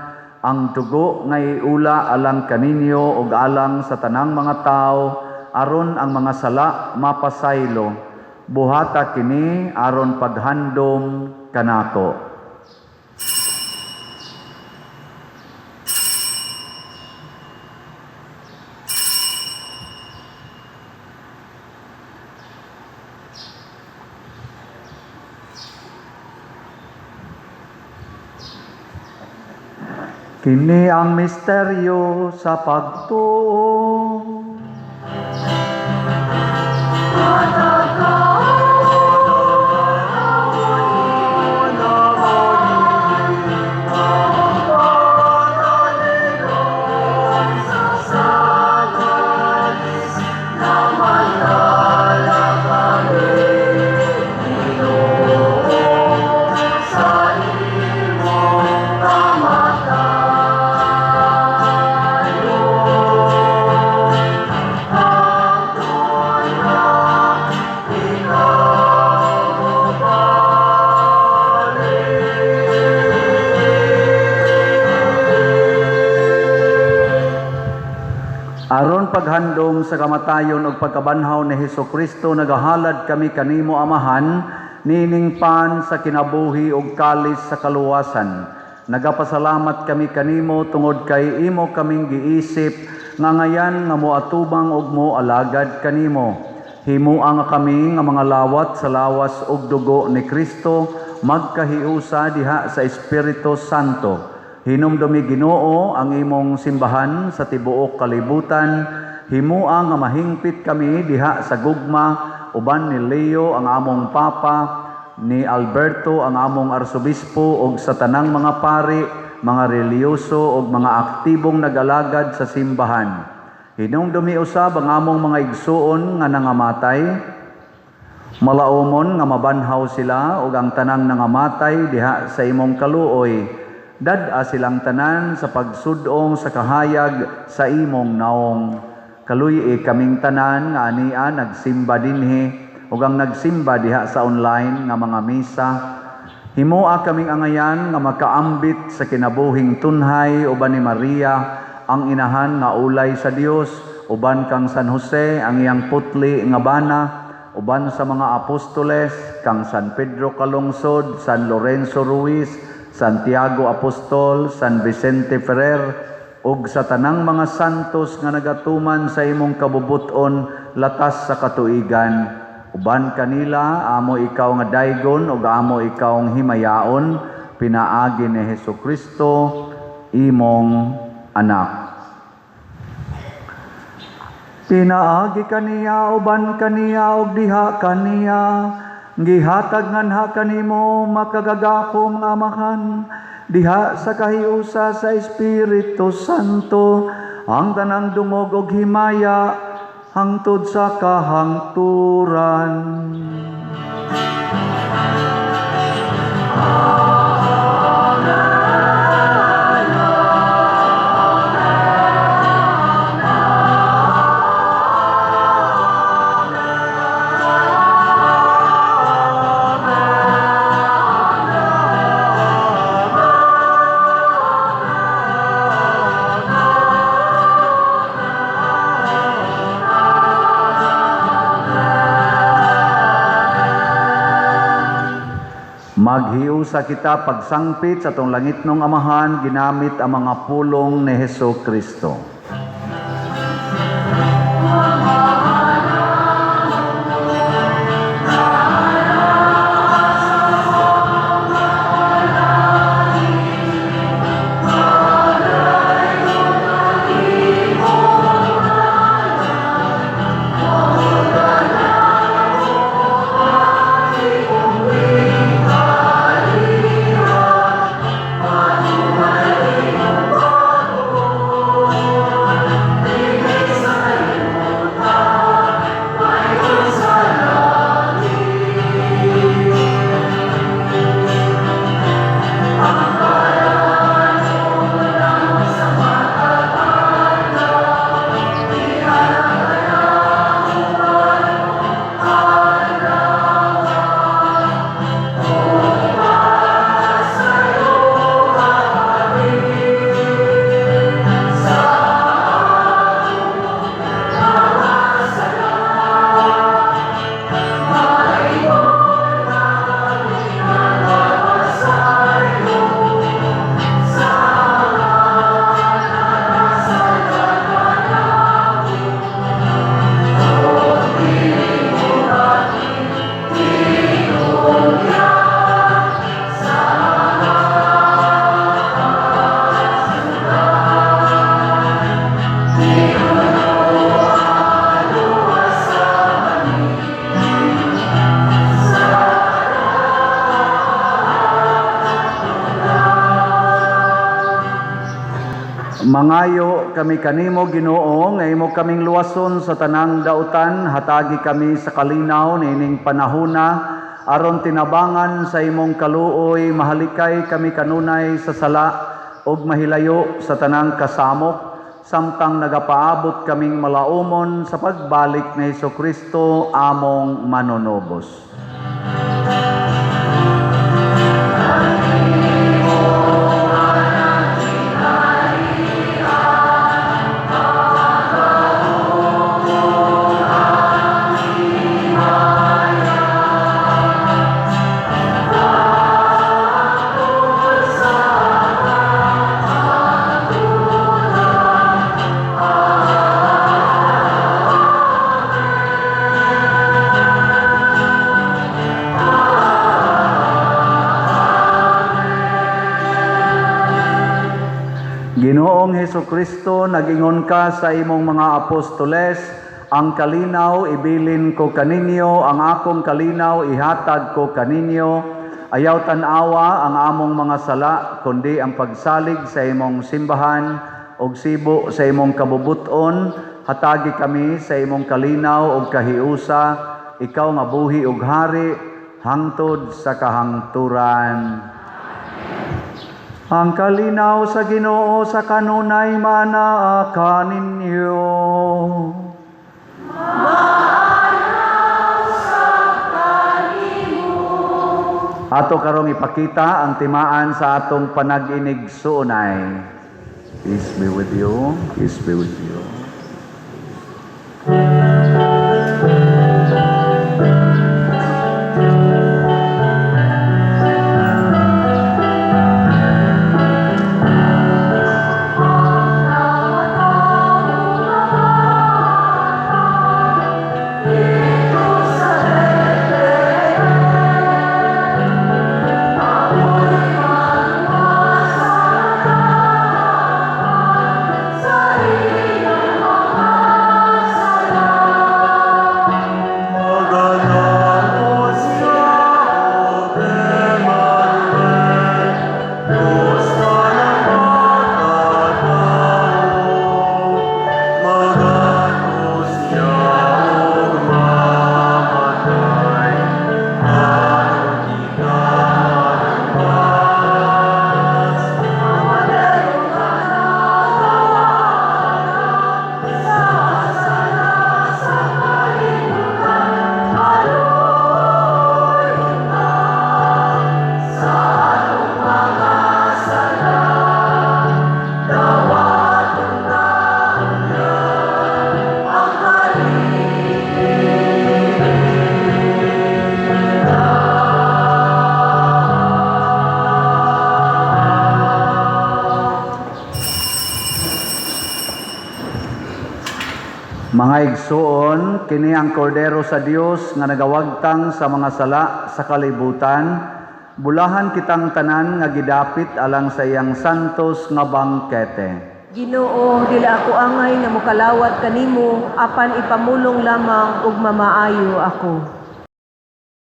ang dugo nga iula alang kaninyo ug alang sa tanang mga tawo aron ang mga sala mapasaylo. Buhata kini aron paghandom kanako." Kini ang misteryo sa pagtuo. Aron paghandom sa kamatayon ug pagkabanhaw ni Hesukristo, nagahalad kami kanimo, Amahan, Niining pan sa kinabuhi ug kalis sa kaluwasan. Nagapasalamat kami kanimo tungod kay imo kaming giisip nga ngayan nga moatubang ug moalagad kanimo. Himua nga kami nga mga lawat sa lawas ug dugo ni Kristo magkahiusa diha sa Espiritu Santo. Hinumdumi, Ginoo, ang imong simbahan sa tibuok kalibutan. Himua nga mahingpit kami diha sa gugma uban ni Leo ang among Papa, ni Alberto ang among arsobispo ug sa tanang mga pari, mga relihiyoso ug mga aktibong nag-alagad sa simbahan. Hinumdumi usab ang among mga igsuon nga nangamatay, malaumon nga mabanhaw sila ug ang tanang nangamatay diha sa imong kaluoy. Dad-a silang tanan sa pagsud-ong sa kahayag sa imong naong. Kaluy-i kaming tanan nga ania nagsimba dinhi ug ang nagsimba diha sa online nga mga misa. Himoa kaming angayan nga makaambit sa kinabuhing tunhay uban ni Maria, ang inahan nga ulay sa Dios, uban kang San Jose, ang iyang putli nga bana, uban sa mga apostoles, kang San Pedro Calungsod, San Lorenzo Ruiz, Santiago Apostol, San Vicente Ferrer, ug sa tanang mga santos nga nagatuman sa imong kabubut-on latas sa katuigan. Uban kanila, amo ikaw nga daygon ug amo ikaw ang himayaon pinaagi ni Hesus Kristo, imong anak. Pinaagi kaniya, uban kaniya, ug diha kaniya, gihatag nganha kanimo, makagagahom nga Amahan, diha sa kahiusa sa Espiritu Santo, ang tanang dungog ug himaya hangtod sa kahangturan. Maghiusa kita pagsangpit sa atong langitnong Amahan ginamit ang mga pulong ni Heso Kristo. Mangayo kami kanimo, Ginoo, nga imo kaming luwason sa tanang dautan. Hatagi kami sa kalinaw niining panahona aron tinabangan sa imong kaluoy mahalikay kami kanunay sa sala ug mahilayo sa tanang kasamok samtang nagapaabot kaming malaumon sa pagbalik ni Hesus Kristo among manunubos. Hesukristo, nagingon ka sa imong mga apostoles, "Ang kalinaw ibilin ko kaninyo, ang akong kalinaw ihatag ko kaninyo. Ayaw tan-awa ang among mga sala, kundi ang pagsalig sa imong simbahan ug sibo sa imong kabubuton, hatagi kami sa imong kalinaw ug kahiusa, ikaw nga buhi ug hari hangtod sa kahangturan." Ang kalinaw sa Ginoo sa kanunay manaa kaninyo. Ato karong ipakita ang timaan sa atong panag-inigsuonay. Peace be with you. Peace be with you. Mga igsuon, kini ang kordero sa Dios nga nagawagtang sa mga sala sa kalibutan. Bulahan kitang tanan nga gidapit alang sa iyang santos nga bangkete. Ginoo, dili ako angay nga mokalawat kanimo, apan ipamulong lamang ug mamaayo ako.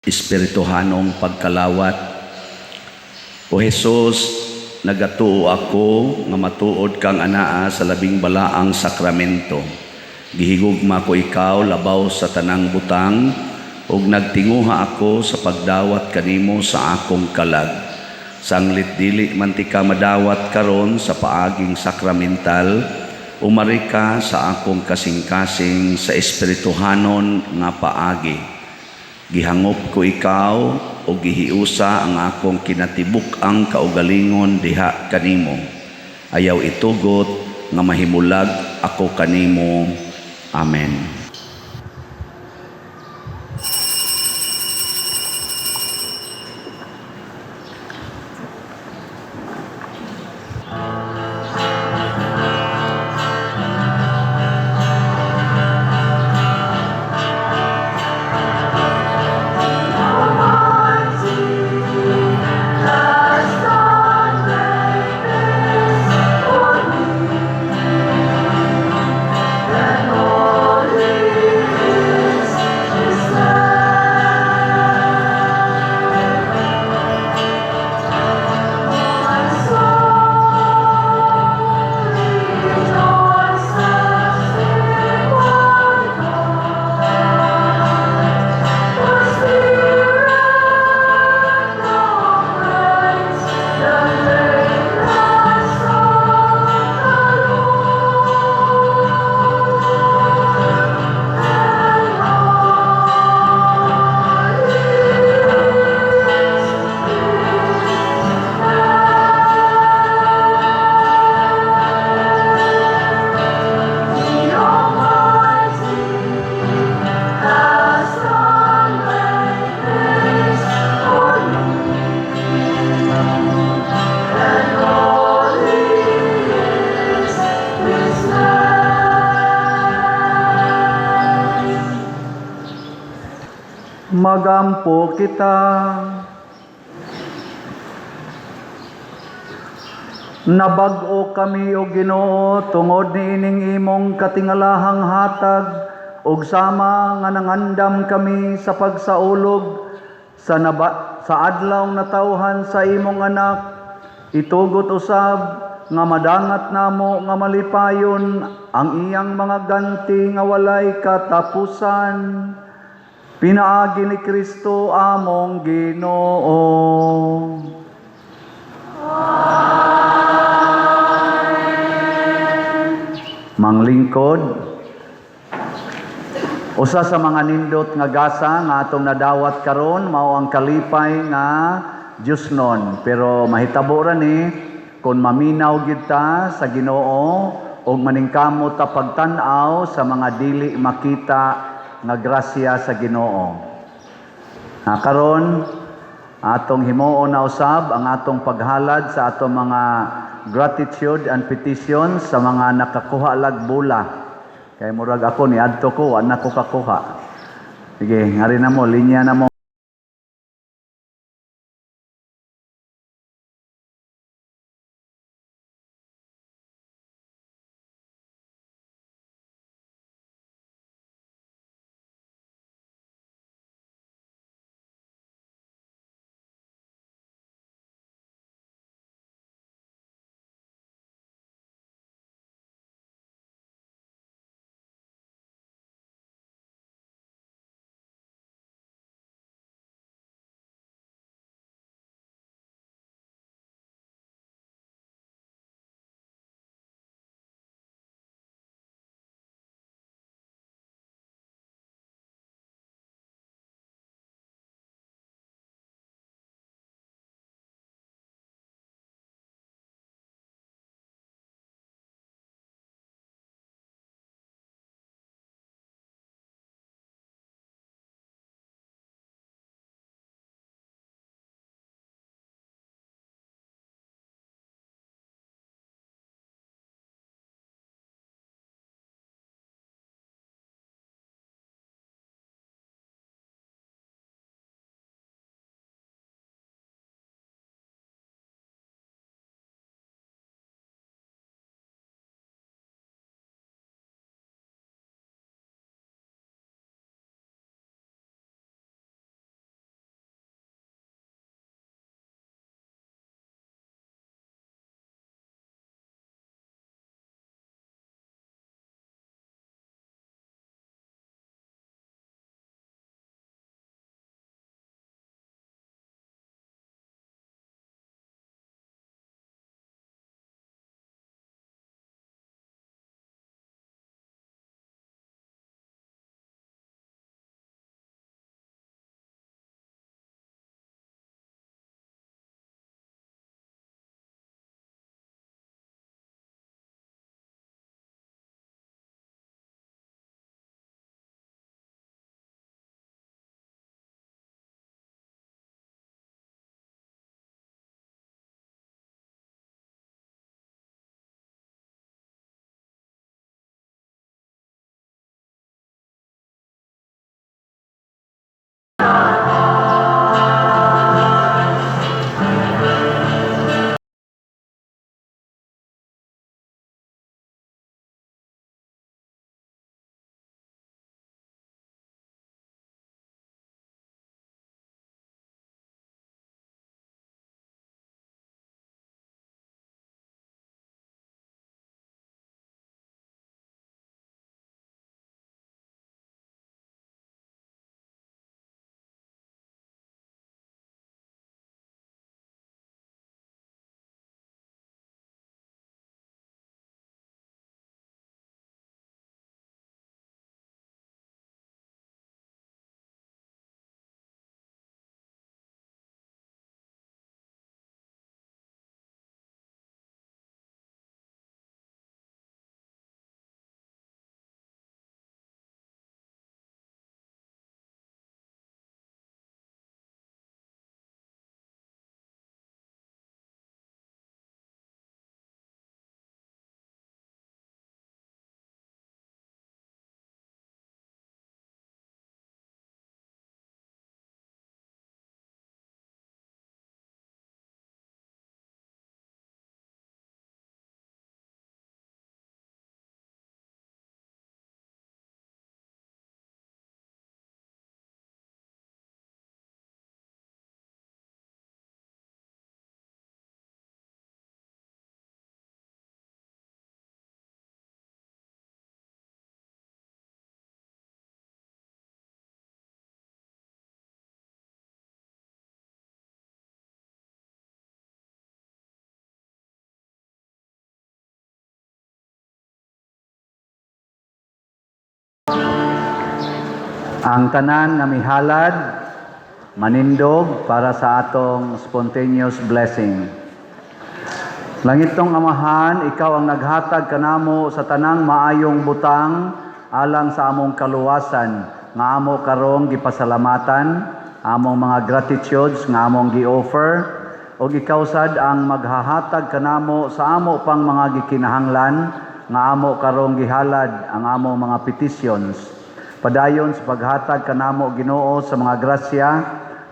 Espirituhanong pagkalawat. O Jesus, nagatuo ako nga matuod kang anaa sa labing balaang sakramento. Gihigugma ko ikaw labaw sa tanang butang ug nagtinguha ako sa pagdawat kanimo sa akong kalag. Sanglit dili man tika madawat karon sa paaging sakramental, umari ka sa akong kasing-kasing sa espirituhanon nga paagi. Gihangop ko ikaw o gihiusa ang akong kinatibuk-ang kaugalingon diha kanimo. Ayaw itugot nga mahimulag ako kanimo. Amen. Magampo kita. Nabag-o kami, o Ginoo, tungod niining imong katingalahang hatag ug sama nga nangandam kami sa pagsaulog sa adlaw natawhan sa imong anak, itugot usab nga madangat namo nga malipayon ang iyang mga ganti nga walay katapusan pinaagi ni Kristo among Ginoo. Manglingkod, usa sa mga nindot nga gasa nga atong nadawat karon mao ang kalipay nga Diyosnon. Pero mahitabo ra ni kung maminaw gyud ta sa Ginoo ug maningkamot ta pagtan-aw sa mga dili makita nga grasya sa Ginoo. Ha, karon atong himuon na usab ang atong paghalad sa atong mga gratitude and petitions sa mga nakakuha lag bula. Kay murag ako niadto ko, wa na ko kakuha. Sige, ngari na mo, linya na mo. Ang tanan nga mihalad manindog para sa atong spontaneous blessing. Langitnong Amahan, ikaw ang naghatag kanamo sa tanang maayong butang alang sa among kaluwasan nga amo karong gipasalamatan, among mga gratitudes nga among gi-offer, ug ikaw sad ang maghahatag kanamo sa amo pang mga gikinahanglan nga amo karong gihalad ang among mga petitions. Padayon sa paghatag kanamo, Ginoo, sa mga grasya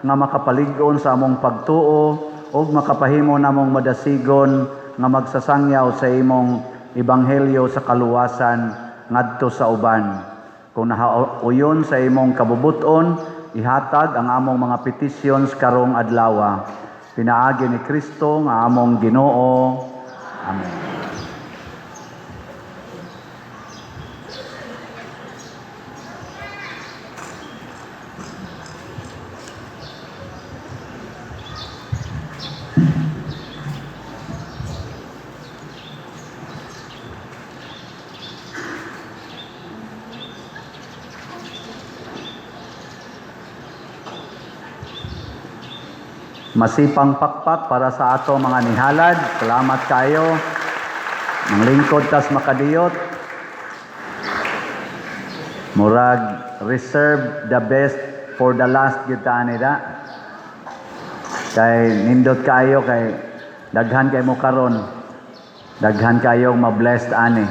nga makapalig-on sa among pagtuo ug makapahimo namong madasigon nga magsasangyaw sa imong ebanghelyo sa kaluwasan ngadto sa uban. Kung nahauyon sa imong kabubuton, ihatag ang among mga petitions karong adlawa. Pinaagi ni Kristo nga among Ginoo. Amen. Masipang pakpak para sa ato mga nihalad. Salamat kayo. Manglingkod tas makadiyot. Murag reserve the best for the last gyud ta ani da. Kay nindot kayo, kay daghan kay mo karon. Daghan kayong ma-blessed ani.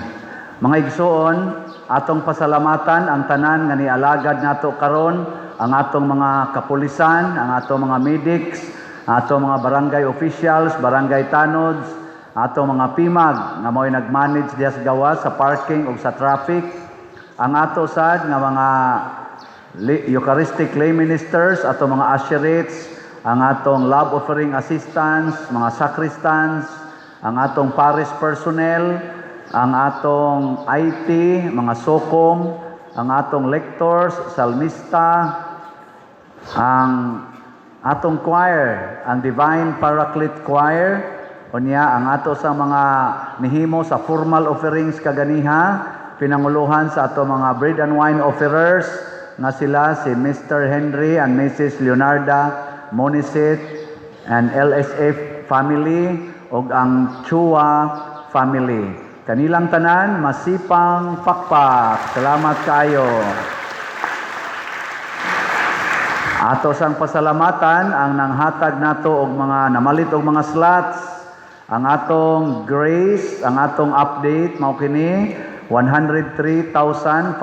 Mga igsuon, atong pasalamatan ang tanan nga nialagad nato karon, ang atong mga kapulisan, ang atong mga medics, atong mga barangay officials, barangay tanods, atong mga PIMAG nga mao'y nag-manage diha sa gawas sa parking ug sa traffic, ang ato sad nga mga Eucharistic lay ministers, atong mga usherates, ang atong love offering assistants, mga sacristans, ang atong parish personnel, ang atong IT, mga SOCOM, ang atong lectors, salmista, ang atong choir, ang Divine Paraclete Choir, unya ang ato sa mga nihimo sa formal offerings kaganiha, pinanguluhan sa ato mga bread and wine offerers nga sila si Mr. Henry and Mrs. Leonarda Monisit and LSF family ug ang Chua family. Kanilang tanan, masipang pakpak. Salamat kayo. Ato sang pasalamatan ang nanghatag nato og mga namalit og mga slots, ang atong grace, ang atong update mao kini 103,581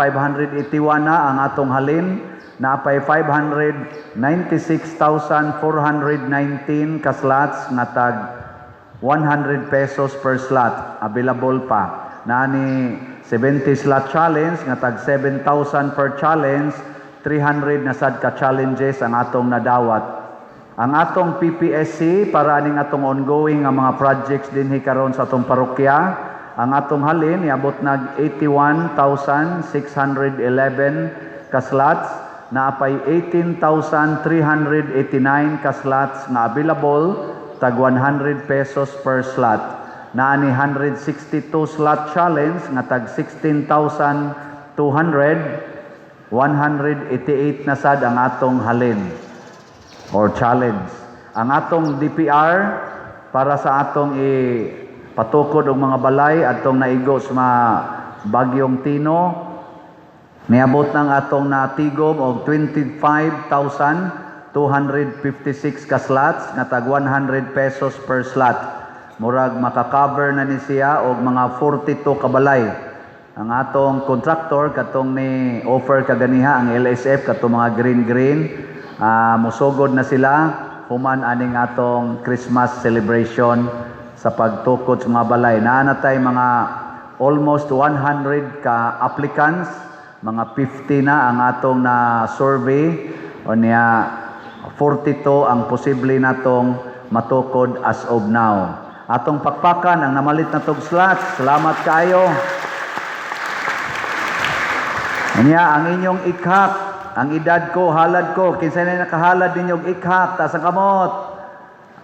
na ang atong halin, naapay 596,419 ka slots nga tag 100 pesos per slot available pa. Naani 70 slot challenge nga tag 7,000 per challenge, 300 na sad ka challenges ang atong nadawat. Ang atong PPSC para aning atong ongoing nga mga projects dinhi karon sa atong parokya, ang atong halin niabot nag 81,611 ka slots, naapay 18,389 ka slots nga available tag 100 pesos per slot. Naani 162 slot challenge nga tag 16,200, 188 na sad ang atong halin or challenge. Ang atong DPR para sa atong ipatukod og mga balay atong naigo sa mga bagyong Tino, niabot ng atong natigom og 25,256 ka slots nga tag 100 pesos per slot. Murag makakover na ni siya og mga 42 ka balay. Ang atong contractor katong ni offer kaganiha, ang LSF, katong mga green green, musugod na sila human aning atong Christmas celebration sa pagtukod sa mga balay. Naa na tay mga almost 100 ka applicants, mga 50 na ang atong na survey, unya 42 ang posible natong matukod as of now. Atong pakpakan ang namalit na tog slots. Salamat kayo. Unya ang inyong ikhak, ang edad ko, halad ko, kinsa na nakahalad ninyong ikhak, taas ang kamot.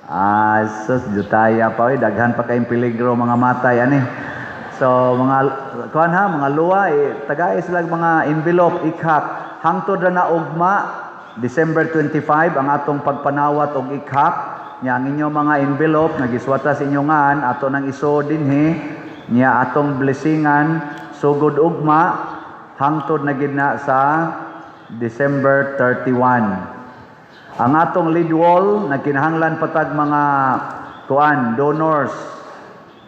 Ah, sus, jutaya pa, oy, daghan pa kayong peligro mga matay, ani. So, mga kuan ha, mga luwa eh, tagay sila mga envelope ikhak. Hangtod ra na ugma December 25 ang atong pagpanawat og ikhak. Nya ang inyong mga envelope nga giswata sa inyong ngan ato nang isuod dinhi, nya atong blessingan sugod ugma hangtod na gid na sa December 31. Ang atong lead wall nagkinahanglan patag mga kuan donors.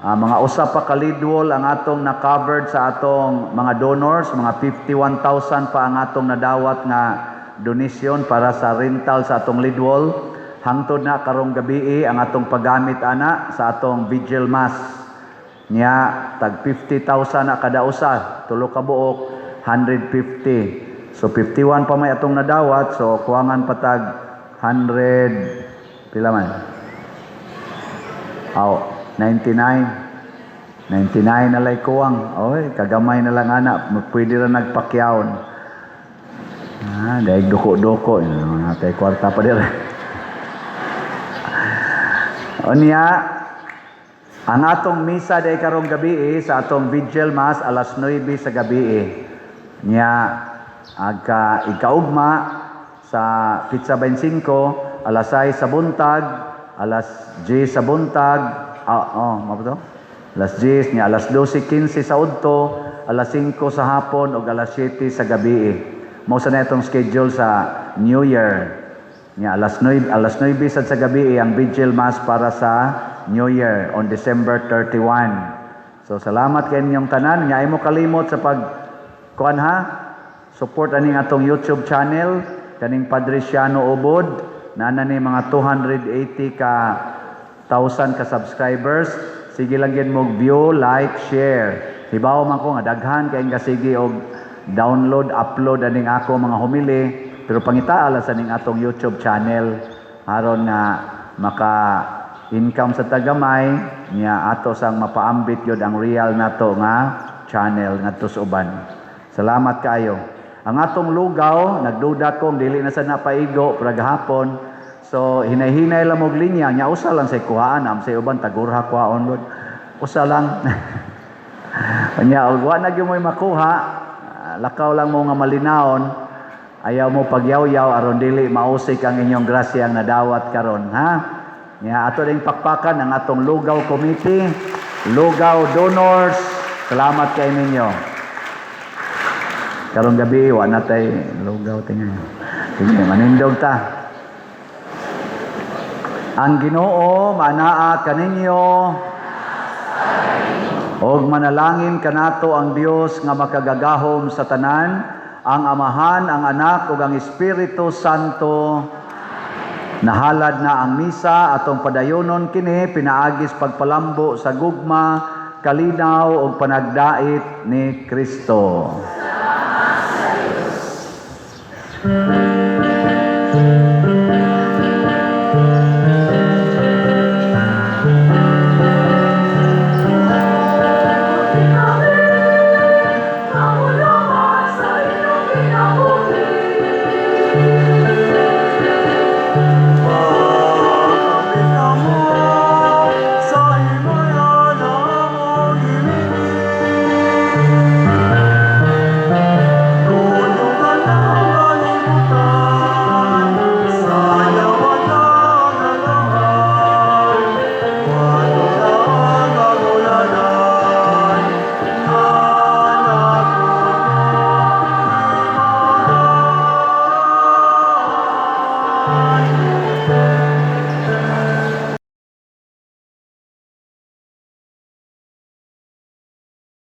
Mga usa pa ka lead wall ang atong na-covered sa atong mga donors, mga 51,000 pa ang atong nadawat nga donation para sa rental sa atong lead wall. Hangtod na karong gabi ang atong paggamit ana sa atong vigil mass. Nya tag 50,000 na kada usa, tulo ka buok 150. So 51 pa may atong nadawat, so kuwangan patag 100 pila man? Aw, 99. 99 na lay kuwang. Oy, kagamay na lang ana, pwede ra nagpakyawon. Dahil duko-duko, natay kwarta pa dire. Unya, ang atong misa day karong gabi sa atong vigil mass alas 9 sa gabi. Nya agka ikaugma sa Petsa 25 alas 6 sa buntag, alas 10 sa buntag, oh, mao to? Alas 10 nya alas 12:15 sa udto, alas 5 sa hapon ug alas 7 sa gabi. Mao sa na itong schedule sa New Year. Nya alas 9 sad sa gabi ang vigil mass para sa New Year on December 31. So salamat kay inyong tanan. Nya ay mo kalimot sa pag kuan ha, support aning atong YouTube channel kaning Padre Siano Ubod naa na ni mga 280 ka thousand ka subscribers. Sige lang gyud mo view, like, share. Hibaw man ko nga daghan kay nga sige og download, upload aning ako mga homily, pero pangitaa lang sa ning atong YouTube channel aron nga maka income sa tagamay niya ato sang mapaambit gyud ang real nato nga channel ngadto sa uban. Salamat kaayo. Ang atong lugaw, nagduda kong dili na sa napaigo pero gahapon. So hinay-hinay lang og linya nya usa lang say kuhaan am say uban tagurha kuhaon lod. Usa lang. Nya og wa na gyud mo'y makuha, lakaw lang mo nga malinawon. Ayaw mo pagyawyaw aron dili mausik ang inyong grasya ang nadawat karon ha. Nya ato ding pakpakan ang atong lugaw committee, lugaw donors. Salamat kay ninyo. Karong gabi wa na tay lugaw tingay. Sige, manindog ta. Ang Ginoo manaa kaninyo og manalangin kanato ang Dios nga makagagahom sa tanan, ang Amahan, ang Anak ug ang Espiritu Santo. Nahalad na ang misa, atong padayonon kini pinaagis pagpalambo sa gugma, kalinaw ug panagdait ni Kristo.